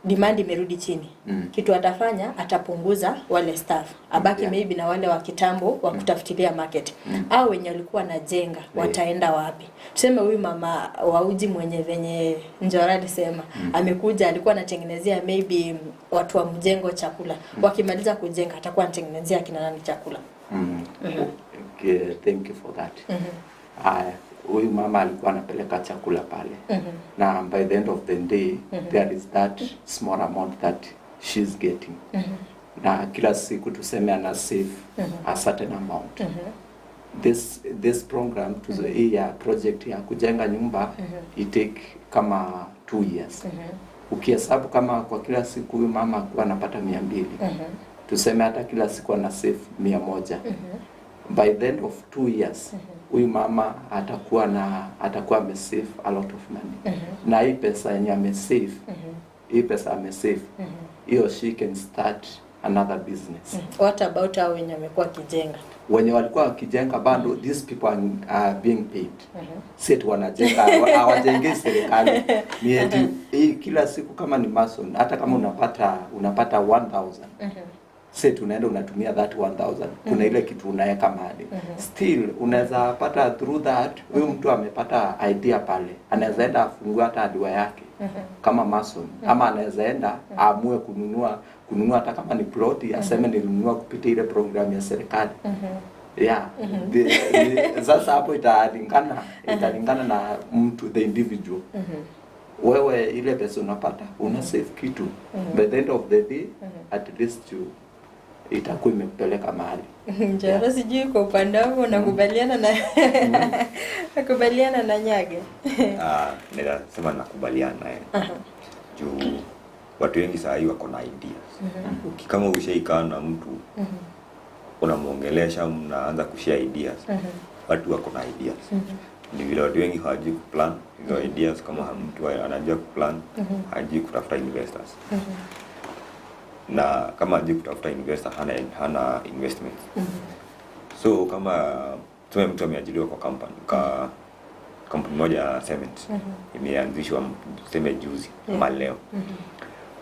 demand imerudi chini. Kitu atafanya atapunguza wale staff, abaki maybe na wale wa kitambo wa kutafutilia market. Au wenye walikuwa wanajenga wataenda wapi? Tuseme huyu mama wa uji mwenye venye Njora alisema amekuja alikuwa anatengenezea maybe watu wa mjengo chakula. Wakimaliza kujenga atakuwa anatengenezea kina nani chakula. Okay, thank you for that. Haya, huyu mama alikuwa anapeleka chakula pale. Na by the end of the day, there is that small amount that she's getting. Na kila siku tuseme ana save a certain amount. This program hii ya project ya kujenga nyumba it take kama 2 years. Ukihesabu kama kwa kila siku huyu mama akuwa anapata 200. Tuseme hata kila siku ana save 100. By the end of 2 years huyu mama atakuwa amesave a lot of money. Na hii pesa yenye amesave, hii pesa amesave, hiyo she can start another business. What about hao wenye wamekuwa wakijenga? Wenye walikuwa wakijenga bado, these people are being paid. Si eti wanajenga, hawajengei serikali. Ni eti hii kila siku kama ni mason, hata kama unapata 1000. Si eti unaenda unatumia that 1000. Kuna ile kitu unaweka mahali. Still unaweza pata through that, huyu mtu amepata idea pale. Anaweza enda afungue hata hardware yake kama mason, ama anaweza enda aamue kununua hata kama ni plot, aseme nilinunua kupitia ile program ya serikali. Yeah. Sasa hapo italingana na mtu, the individual. Wewe ile pesa unapata, una save kitu. By the end of the day, at least you itakuwa imekupeleka mahali. Njoro, sijui kwa upande wangu unakubaliana na nakubaliana na Nyage? Naweza sema nakubaliana naye. Juu watu wengi saa hii wako na ideas. Kama ushaikaa na mtu unamuongelesha, mnaanza kushare ideas. Watu wako na ideas. Ni vile watu wengi hawajui kuplan hizo ideas. Kama mtu anajua kuplan, hajui kutafuta investors. Na kama hajui kutafuta investor, hana investment. So kama tuseme mtu ameajiriwa kwa kampuni moja ya cement imeanzishwa tuseme juzi ama leo.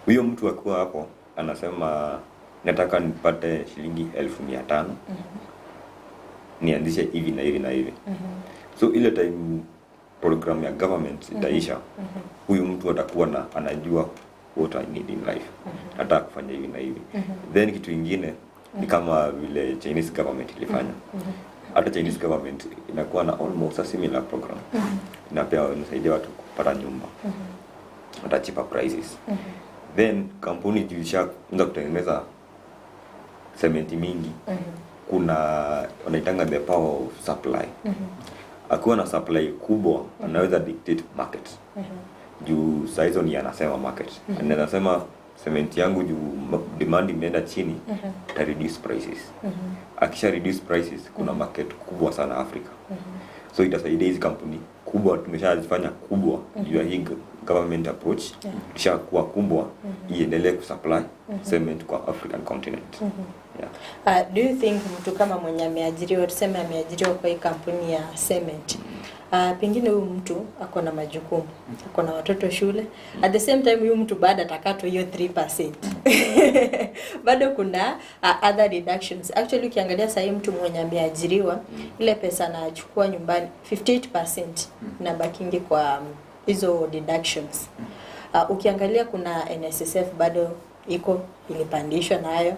Huyo mtu akiwa hapo anasema nataka nipate shilingi 1500 nianzishe hivi na hivi na hivi. So ile time program ya government itaisha, huyu mtu atakuwa na anajua what I need in life. Nataka kufanya hivi na hivi. Then kitu kingine ni kama vile Chinese government ilifanya. Hata Chinese government inakuwa na almost a similar program. Inapea, inasaidia watu kupata nyumba hata cheaper prices. Then kampuni ilishaanza kutengeneza cement mingi. Kuna wanaitanga the power of supply. Akiwa na supply kubwa, anaweza dictate market. Juu saa hizo ni anasema market. Anaweza sema cement yangu juu demand imeenda chini, ita reduce prices. Akisha reduce prices, kuna market kubwa sana Afrika. So itasaidia hizi kampuni kubwa tumeshazifanya kubwa juu ya hii government approach, ishakuwa kubwa, iendelee kusupply cement kwa African continent. Yeah. Do you think mtu kama mwenye ameajiriwa, tuseme ameajiriwa kwa hii kampuni ya cement, pengine huyu mtu ako na majukumu, ako na watoto shule, at the same time huyu mtu bado atakatwa hiyo 3%. Bado kuna other deductions. Actually ukiangalia sasa mtu mwenye ameajiriwa, ile pesa anachukua nyumbani 58% na bakingi kwa hizo deductions. Ukiangalia kuna NSSF bado iko ilipandishwa nayo.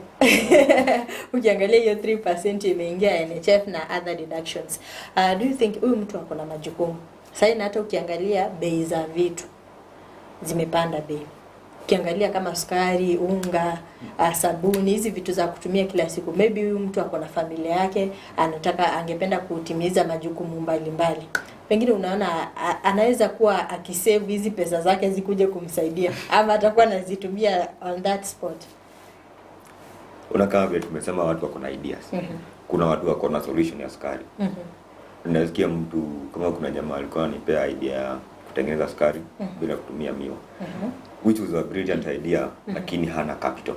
Ukiangalia hiyo 3% imeingia NHF na other deductions. Do you think huyu mtu ako na majukumu? Sasa na hata ukiangalia bei za vitu zimepanda bei. Ukiangalia kama sukari, unga, sabuni, hizi vitu za kutumia kila siku. Maybe huyu mtu ako na familia yake, anataka angependa kutimiza majukumu mbalimbali. Pengine unaona anaweza kuwa akisave hizi pesa zake zikuje kumsaidia, ama atakuwa anazitumia on that spot. Unakaa vile tumesema watu wako na ideas. Kuna watu wako na solution ya sukari. Unasikia mtu kama kuna jamaa alikuwa anipea idea ya kutengeneza sukari bila kutumia miwa. Which was a brilliant idea, lakini hana capital.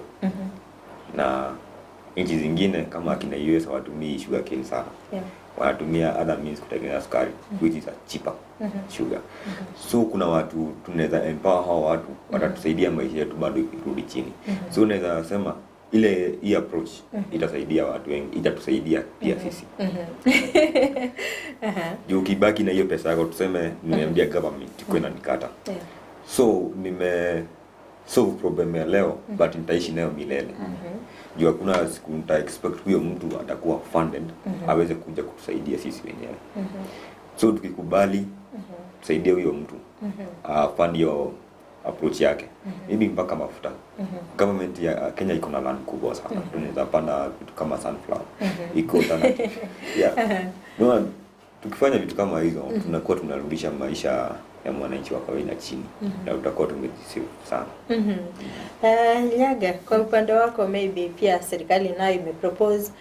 Na nchi zingine kama akina US hawatumii sugar cane sana. Wanatumia other means kutengeneza sukari, which is a cheaper sugar. So kuna watu tunaweza empower hao watu, watatusaidia maisha yetu bado irudi chini. So unaweza sema ile hii approach itasaidia watu wengi, itatusaidia pia sisi. Juu ukibaki na hiyo pesa yako, tuseme nimeambia government iko inanikata. So nime solve problem ya leo, but nitaishi nayo milele. Juu hakuna siku nita expect huyo mtu atakuwa funded aweze kuja kutusaidia sisi wenyewe. So tukikubali tusaidie huyo mtu afanye hiyo approach yake, maybe mpaka mafuta. Government ya Kenya iko na land kubwa sana, tunaweza panda vitu kama sunflower, iko alternative. Yeah. No, tukifanya vitu kama hizo, tunakuwa tunarudisha maisha ya mwananchi wa kawaida chini, na tutakuwa tumejisave sana. Nyaga, kwa upande wako, maybe pia serikali nayo imepropose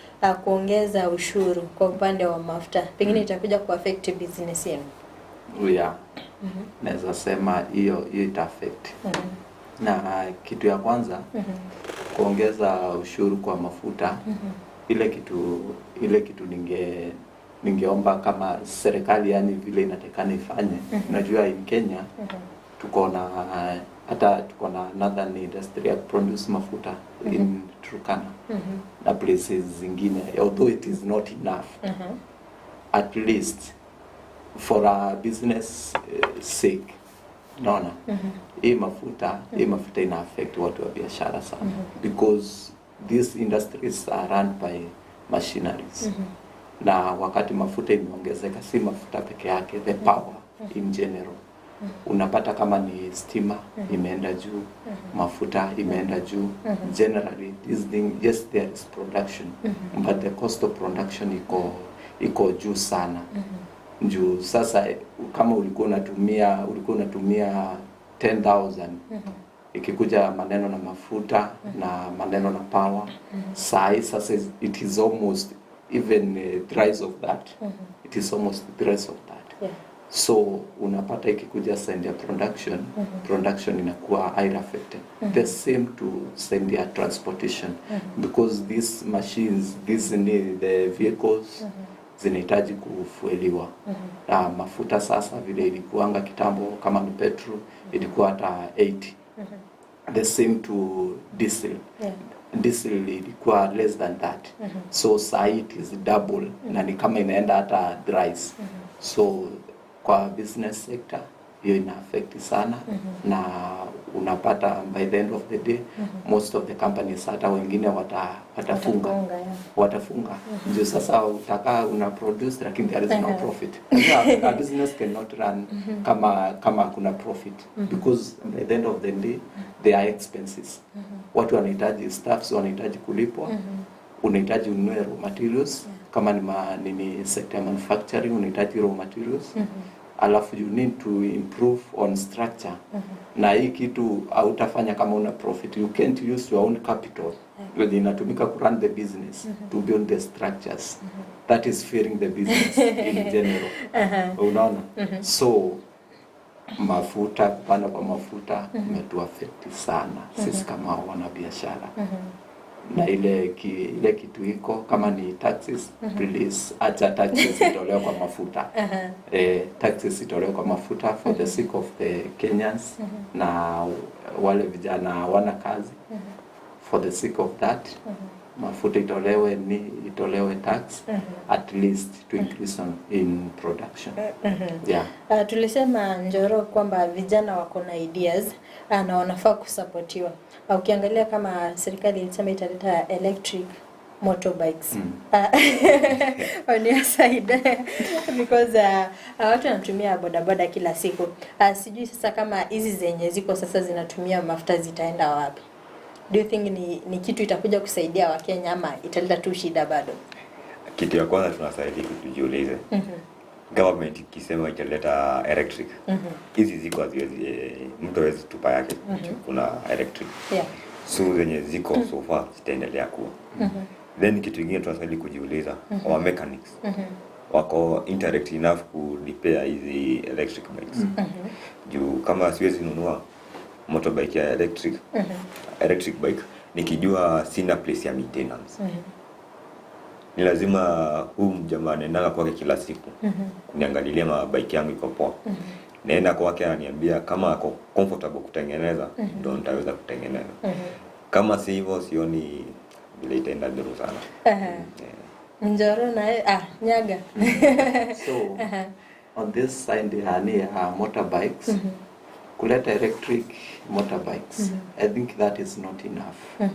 kuongeza ushuru kwa upande wa mafuta, pengine itakuja kuaffect business yenu. Yeah. Naweza sema hiyo hiyo ita affect. Na kitu ya kwanza, kuongeza ushuru kwa mafuta, ile kitu ningeomba kama serikali, yani vile inatakana ifanye, unajua in Kenya tuko na, hata tuko na another industry ya produce mafuta in Turkana na places zingine, although it is not enough. At least for a business sake, naona hii mafuta ina affect watu wa biashara sana, because these industries are run by machineries, na wakati mafuta imeongezeka, si mafuta peke yake, the power in general, unapata kama ni stima imeenda juu, mafuta imeenda juu. Generally this thing, yes, there is production, but the cost of production iko juu sana, juu sasa kama ulikuwa unatumia 10,000, ikikuja maneno na mafuta na maneno na power, sahi sasa it is almost even thrice of that. It is almost thrice of that. So unapata ikikuja side ya production, production inakuwa highly affected. The same to side ya transportation, because these machines, these ni the vehicles zinahitaji kufueliwa na mafuta. Sasa vile ilikuanga kitambo, kama ni petrol ilikuwa hata 80, the same to diesel. Diesel ilikuwa less than that. So sahi it is double, na ni kama inaenda hata thrice. So kwa business sector hiyo ina affect sana, na unapata by the end of the day most of the companies, hata wengine watafunga. Watafunga, yeah. Watafunga juu sasa utakaa una produce lakini there is no profit. Unajua, a business cannot run kama kuna profit, because by the end of the day there are expenses. Watu wanahitaji, staffs wanahitaji kulipwa, unahitaji ununue raw materials, kama ni nini, sector ya manufacturing, unahitaji raw materials, alafu you need to improve on structure, na hii kitu hautafanya kama una profit. You can't use your own capital wenye inatumika ku run the business to build the structures. That is fearing the business in general. Unaona? So mafuta, kupanda kwa mafuta imetuaffect sana sisi kama wanabiashara. Na ile kitu iko kama ni taxes, please acha taxes itolewe kwa mafuta. Taxes itolewe kwa mafuta for the sake of the Kenyans na wale vijana hawana kazi. For the sake of that, mafuta itolewe, ni itolewe tax, at least to increase in production, yeah. Tulisema, Njoro, kwamba vijana wako na ideas na wanafaa kusapotiwa. Ukiangalia kama serikali ilisema italeta electric motorbikes. On your side, because watu wanatumia bodaboda kila siku. Sijui sasa kama hizi zenye ziko sasa zinatumia mafuta zitaenda wapi? Do you think ni kitu itakuja kusaidia Wakenya ama italeta tu shida bado? Kitu ya kwanza tunastahili tujiulize, government ikisema italeta electric, hizi ziko haziwezi, mtu hawezi tupa yake kuna electric. So zenye ziko so far zitaendelea kuwa. Then kitu ingine tunastahili kujiuliza, our mechanics wako interact enough ku repair hizi electric bikes? Juu kama siwezi nunua motorbike ya electric, electric bike, nikijua sina place ya maintenance. Ni lazima huu mjamaa naendanga kwake kila siku kuniangalilia mabike yangu iko poa, naenda kwake ananiambia kama ako comfortable kutengeneza, ndo nitaweza kutengeneza. Kama si hivyo, sioni vile itaenda dhuru sana. Njoro naye, Nyaga. So on this side ya ni ya motorbikes, kuleta electric motorbikes, I think that is not enough,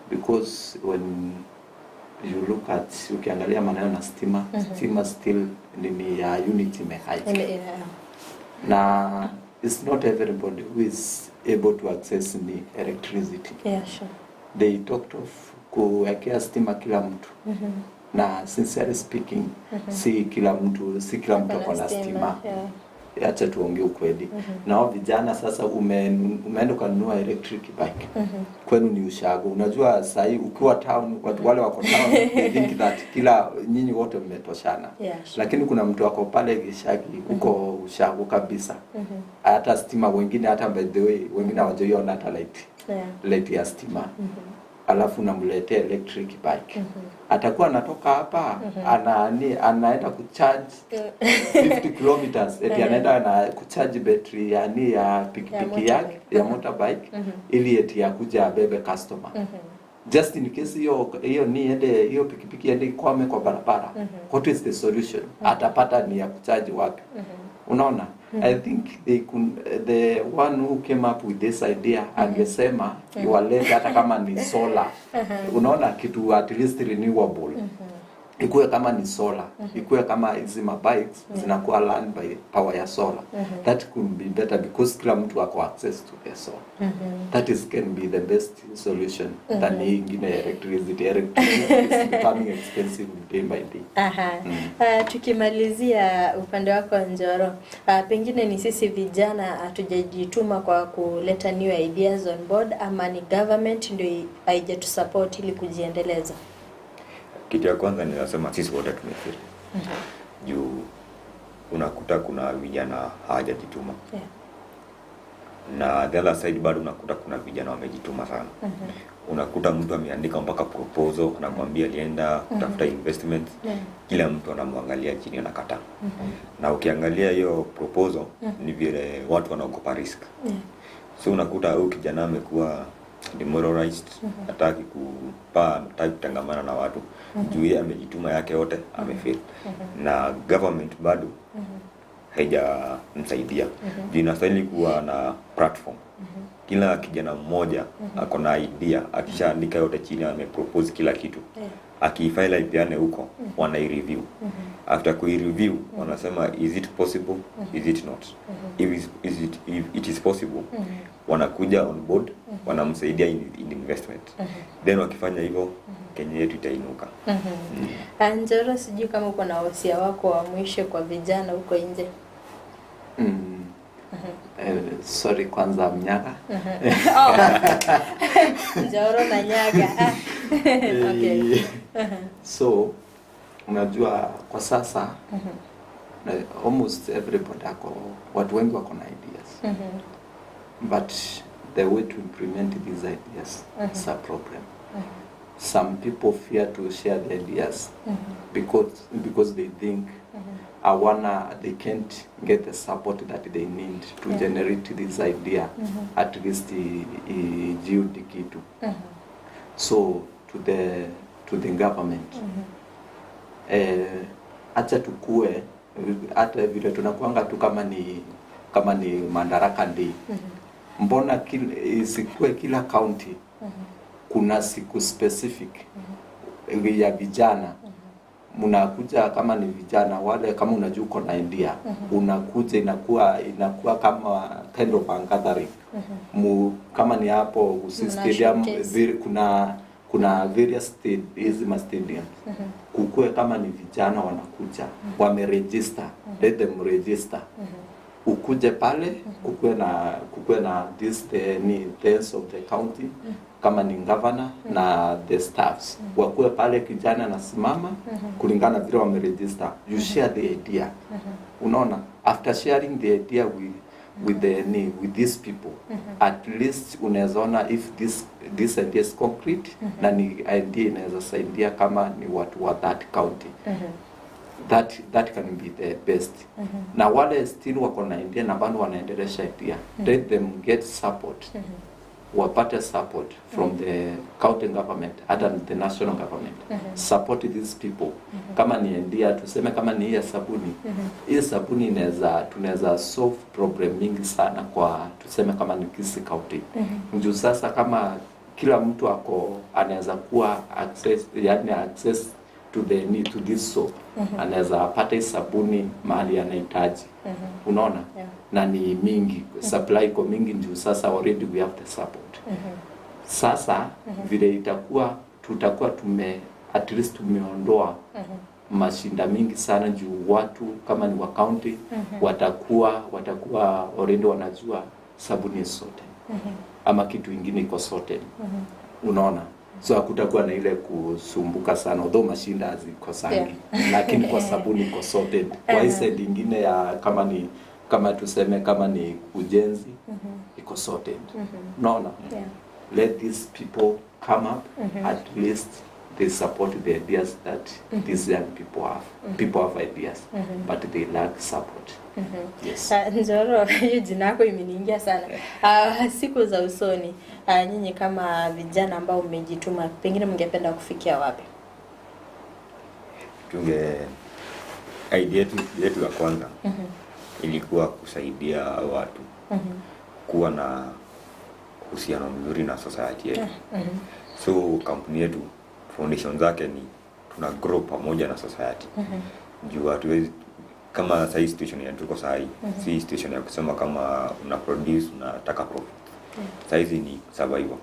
because when You look at, ukiangalia maneno na stima, stima still nini ya unit imehike. Na it's not everybody who is able to access ni electricity. Yeah, sure. They talked of kuwekea stima kila mtu. Na sincerely speaking, si kila mtu ako na stima. Acha tuongee ukweli. Na hao vijana sasa umeenda ukanunua electric bike. Kwenu ni ushago. Unajua sahii ukiwa town, watu wale wako town, they think that kila nyinyi wote mmetoshana. Lakini kuna mtu ako pale Gishagi, huko ushago kabisa. Hata stima wengine, hata by the way, wengine hawajaiona hata light. Light ya stima. Alafu unamletea electric bike. Atakuwa anatoka hapa, anaenda kucharge 50 kilometers, eti anaenda na kucharge battery ya pikipiki yake ya motorbike ili eti akuja abebe customer. Just in case hiyo ni ende, hiyo pikipiki ende ikwame kwa barabara. What is the solution? Atapata ni ya kucharge wapi? Unaona? I think they could, the one who came up with this idea angesema iwalete hata kama ni solar. Unaona, kitu at least renewable. Ikuwe kama ni solar, ikuwe kama hizi mabikes zinakuwa run by power ya solar. That could be better because kila mtu ako access to the solar. That is can be the best solution than hii ingine ya electricity. Electricity is becoming expensive day by day. Aha. Tukimalizia upande wako, Njoro, pengine ni sisi vijana hatujajituma kwa kuleta new ideas on board ama ni government ndio haijatusupport ili kujiendeleza? Kitu ya kwanza ninasema sisi wote tumefeli. Juu unakuta kuna vijana hawajajituma. Na the other side bado unakuta kuna vijana wamejituma sana. Unakuta mtu ameandika mpaka proposal, anakuambia alienda kutafuta investment, kila mtu anamwangalia chini, anakataa. Na ukiangalia hiyo proposal, ni vile watu wanaogopa risk. So unakuta huyu kijana amekuwa demoralized, hataki kupaa, hataki kutangamana na watu juu yeye amejituma yake yote, amefail. Na government bado haijamsaidia juu inastahili kuwa na platform. Kila kijana mmoja ako na idea, akishaandika yote chini, amepropose kila kitu, akiifile aipeane huko, wanaireview. After kuireview, wanasema is it possible, is it not. If it is possible, wanakuja on board, wanamsaidia in investment. Then wakifanya hivyo, Kenya yetu itainuka. Njoro, sijui kama uko na wasia wako wa mwisho kwa vijana huko nje. Sorry kwanza, Mnyaga. Oh. Njoro na Nyaga. Ah. Okay. So unajua kwa sasa almost everybody ako, watu wengi wako na ideas, but the way to implement these ideas is a problem. Some people fear to share the ideas because they think awana, they can't get the support that they need to generate this idea, at least ijiudi kitu. So to the government, acha tukue hata vile tunakuanga tu kama ni Madaraka Day. Mbona isikue kila county kuna siku specific ya vijana? Mnakuja kama ni vijana wale, kama unajua uko na idea, unakuja, inakuwa kama kind of a gathering. Kama ni hapo Gusii Mna Stadium, showcase. kuna various hizi ma stadiums, kukue kama ni vijana wanakuja wameregister, let them register, ukuje pale, kukuwe na this the ni heads of the county, kama ni governor na the staffs wakuwe pale, kijana anasimama kulingana vile wameregister, you share the idea. Unaona, after sharing the idea with the ni with these people, at least unaweza ona if this idea is concrete na ni idea inaweza saidia kama ni watu wa that county. That can be the best. Na wale still wako na idea na bado wanaendelesha idea, let them get support, wapate support from the county government, hata the national government. Support these people. Kama ni idea, tuseme kama ni hii ya sabuni, hii sabuni inaweza, tunaweza solve problem mingi sana kwa, tuseme kama ni Kisii County. Juu sasa kama Kila mtu ako anaweza kuwa access, yani access to the need to this soap. Anaweza apate sabuni mahali anahitaji. Unaona? Yeah. Na ni mingi, supply iko mingi juu sasa already we have the support. Sasa vile itakuwa, tutakuwa tume at least tumeondoa mashinda mingi sana juu watu kama ni wa county watakuwa already wanajua sabuni is sorted ama kitu ingine iko sorted. Unaona? So hakutakuwa na ile kusumbuka sana, although mashinda hazikosangi, lakini kwa sabuni iko sorted. Kwa hii side ingine ya kama tuseme kama ni ujenzi, iko sorted. Unaona? Yeah. Let these people come up, at least they support the ideas that these young people have. People have ideas, but they lack support. Yes. Njoro, hiyo jina yako imeniingia sana. Siku za usoni, nyinyi kama vijana ambao mmejituma, pengine mngependa kufikia wapi? Tunge idea yetu ya kwanza ilikuwa kusaidia watu kuwa na uhusiano mzuri na society yetu. So kampuni yetu foundation zake ni tuna grow pamoja na society. Juu hatuwezi, kama sahii situation ya tuko sahii, si situation ya kusema kama una produce unataka profit. Sahizi ni survival.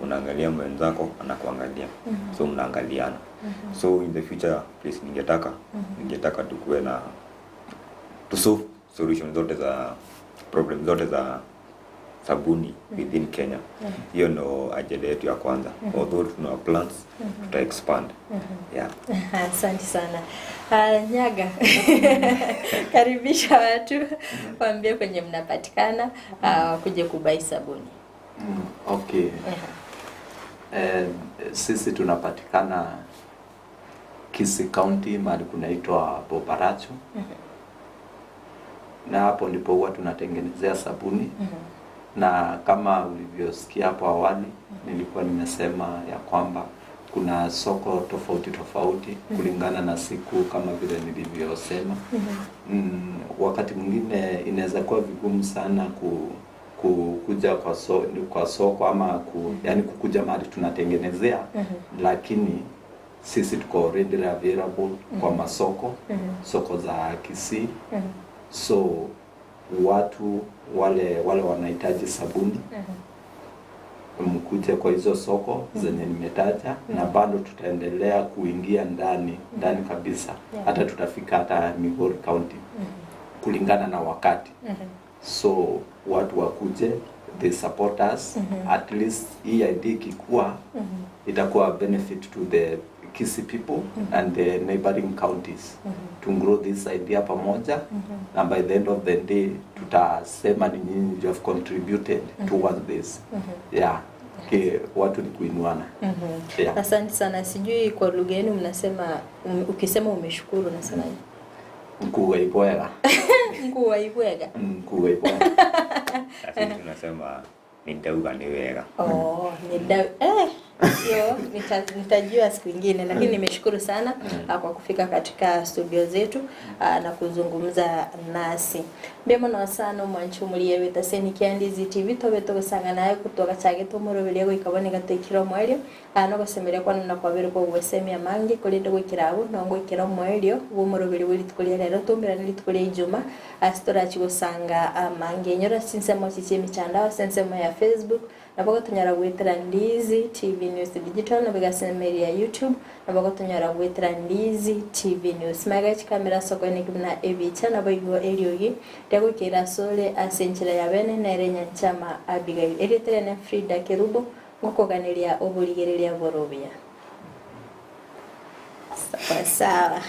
Unaangalia mwenzako, anakuangalia, so mnaangaliana. So in the future place ningetaka tukuwe na to solve solution zote za problem zote za sabuni within Kenya. Hiyo ndo agenda yetu ya kwanza. Although tuna plans, tuta expand. Yeah. Asante sana. Nyaga, karibisha watu, waambie kwenye mnapatikana, wakuje kubuy sabuni. Okay. Sisi tunapatikana Kisii County, mahali kunaitwa Bobaracho, na hapo ndipo huwa tunatengenezea sabuni. Na kama ulivyosikia hapo awali, nilikuwa nimesema ya kwamba kuna soko tofauti tofauti kulingana na siku kama vile nilivyosema. Wakati mwingine inaweza kuwa vigumu sana kuja kwa soko ama yani kukuja mahali tunatengenezea, lakini sisi tuko already available kwa masoko, soko za Kisii. So watu wale wanahitaji sabuni, mkuje kwa hizo soko zenye nimetaja, na bado tutaendelea kuingia ndani ndani kabisa, hata tutafika hata Migori County kulingana na wakati. So watu wakuje, they support us. At least hii idea ikikuwa, itakuwa benefit to the Kisii people and the neighboring counties, to grow this idea pamoja, na by the end of the day tutasema ni nyinyi you have contributed towards this. Yeah. Watu ni kuinuana. Yeah. Asante sana. Sijui kwa lugha yenu mnasema, ukisema umeshukuru unasemaje? Mkuu ibwega. Mkuu wa ibwega. Mkuu ibwega. Sisi tunasema ni ndauga ni wega. Oh, ni hiyo nitajua siku ingine, lakini nimeshukuru sana kwa kufika katika studio zetu na kuzungumza nasi. Mbemo na wasano mwanchumulie wetaseni kiandizi TV tobe togosanga naye kutoka chage tomorobelia goikaboneka tekiro mwelio no gosemeria kwa nuna kwabere kwa gwesemia mangi kulinda gwikirabu no ngwikira mwelio bumorobeli wili tukulia lero tumbira nili tukulia ijuma asitorachi gosanga mangi nyora sinsemo chichi mitandao sensemo ya Facebook nabwo tunyara gwitira Ndizi TV News Digital na bigasemeria YouTube nabwo tunyara gwitira Ndizi TV News magachi kamera soko ni kimna ebicha nabo igo eliogi ndagukira sole asenchira ya bene nere nyanchama Abigail eritere na Frida Kerubo ngokoganiria obuligereria borobia. Sawa sawa.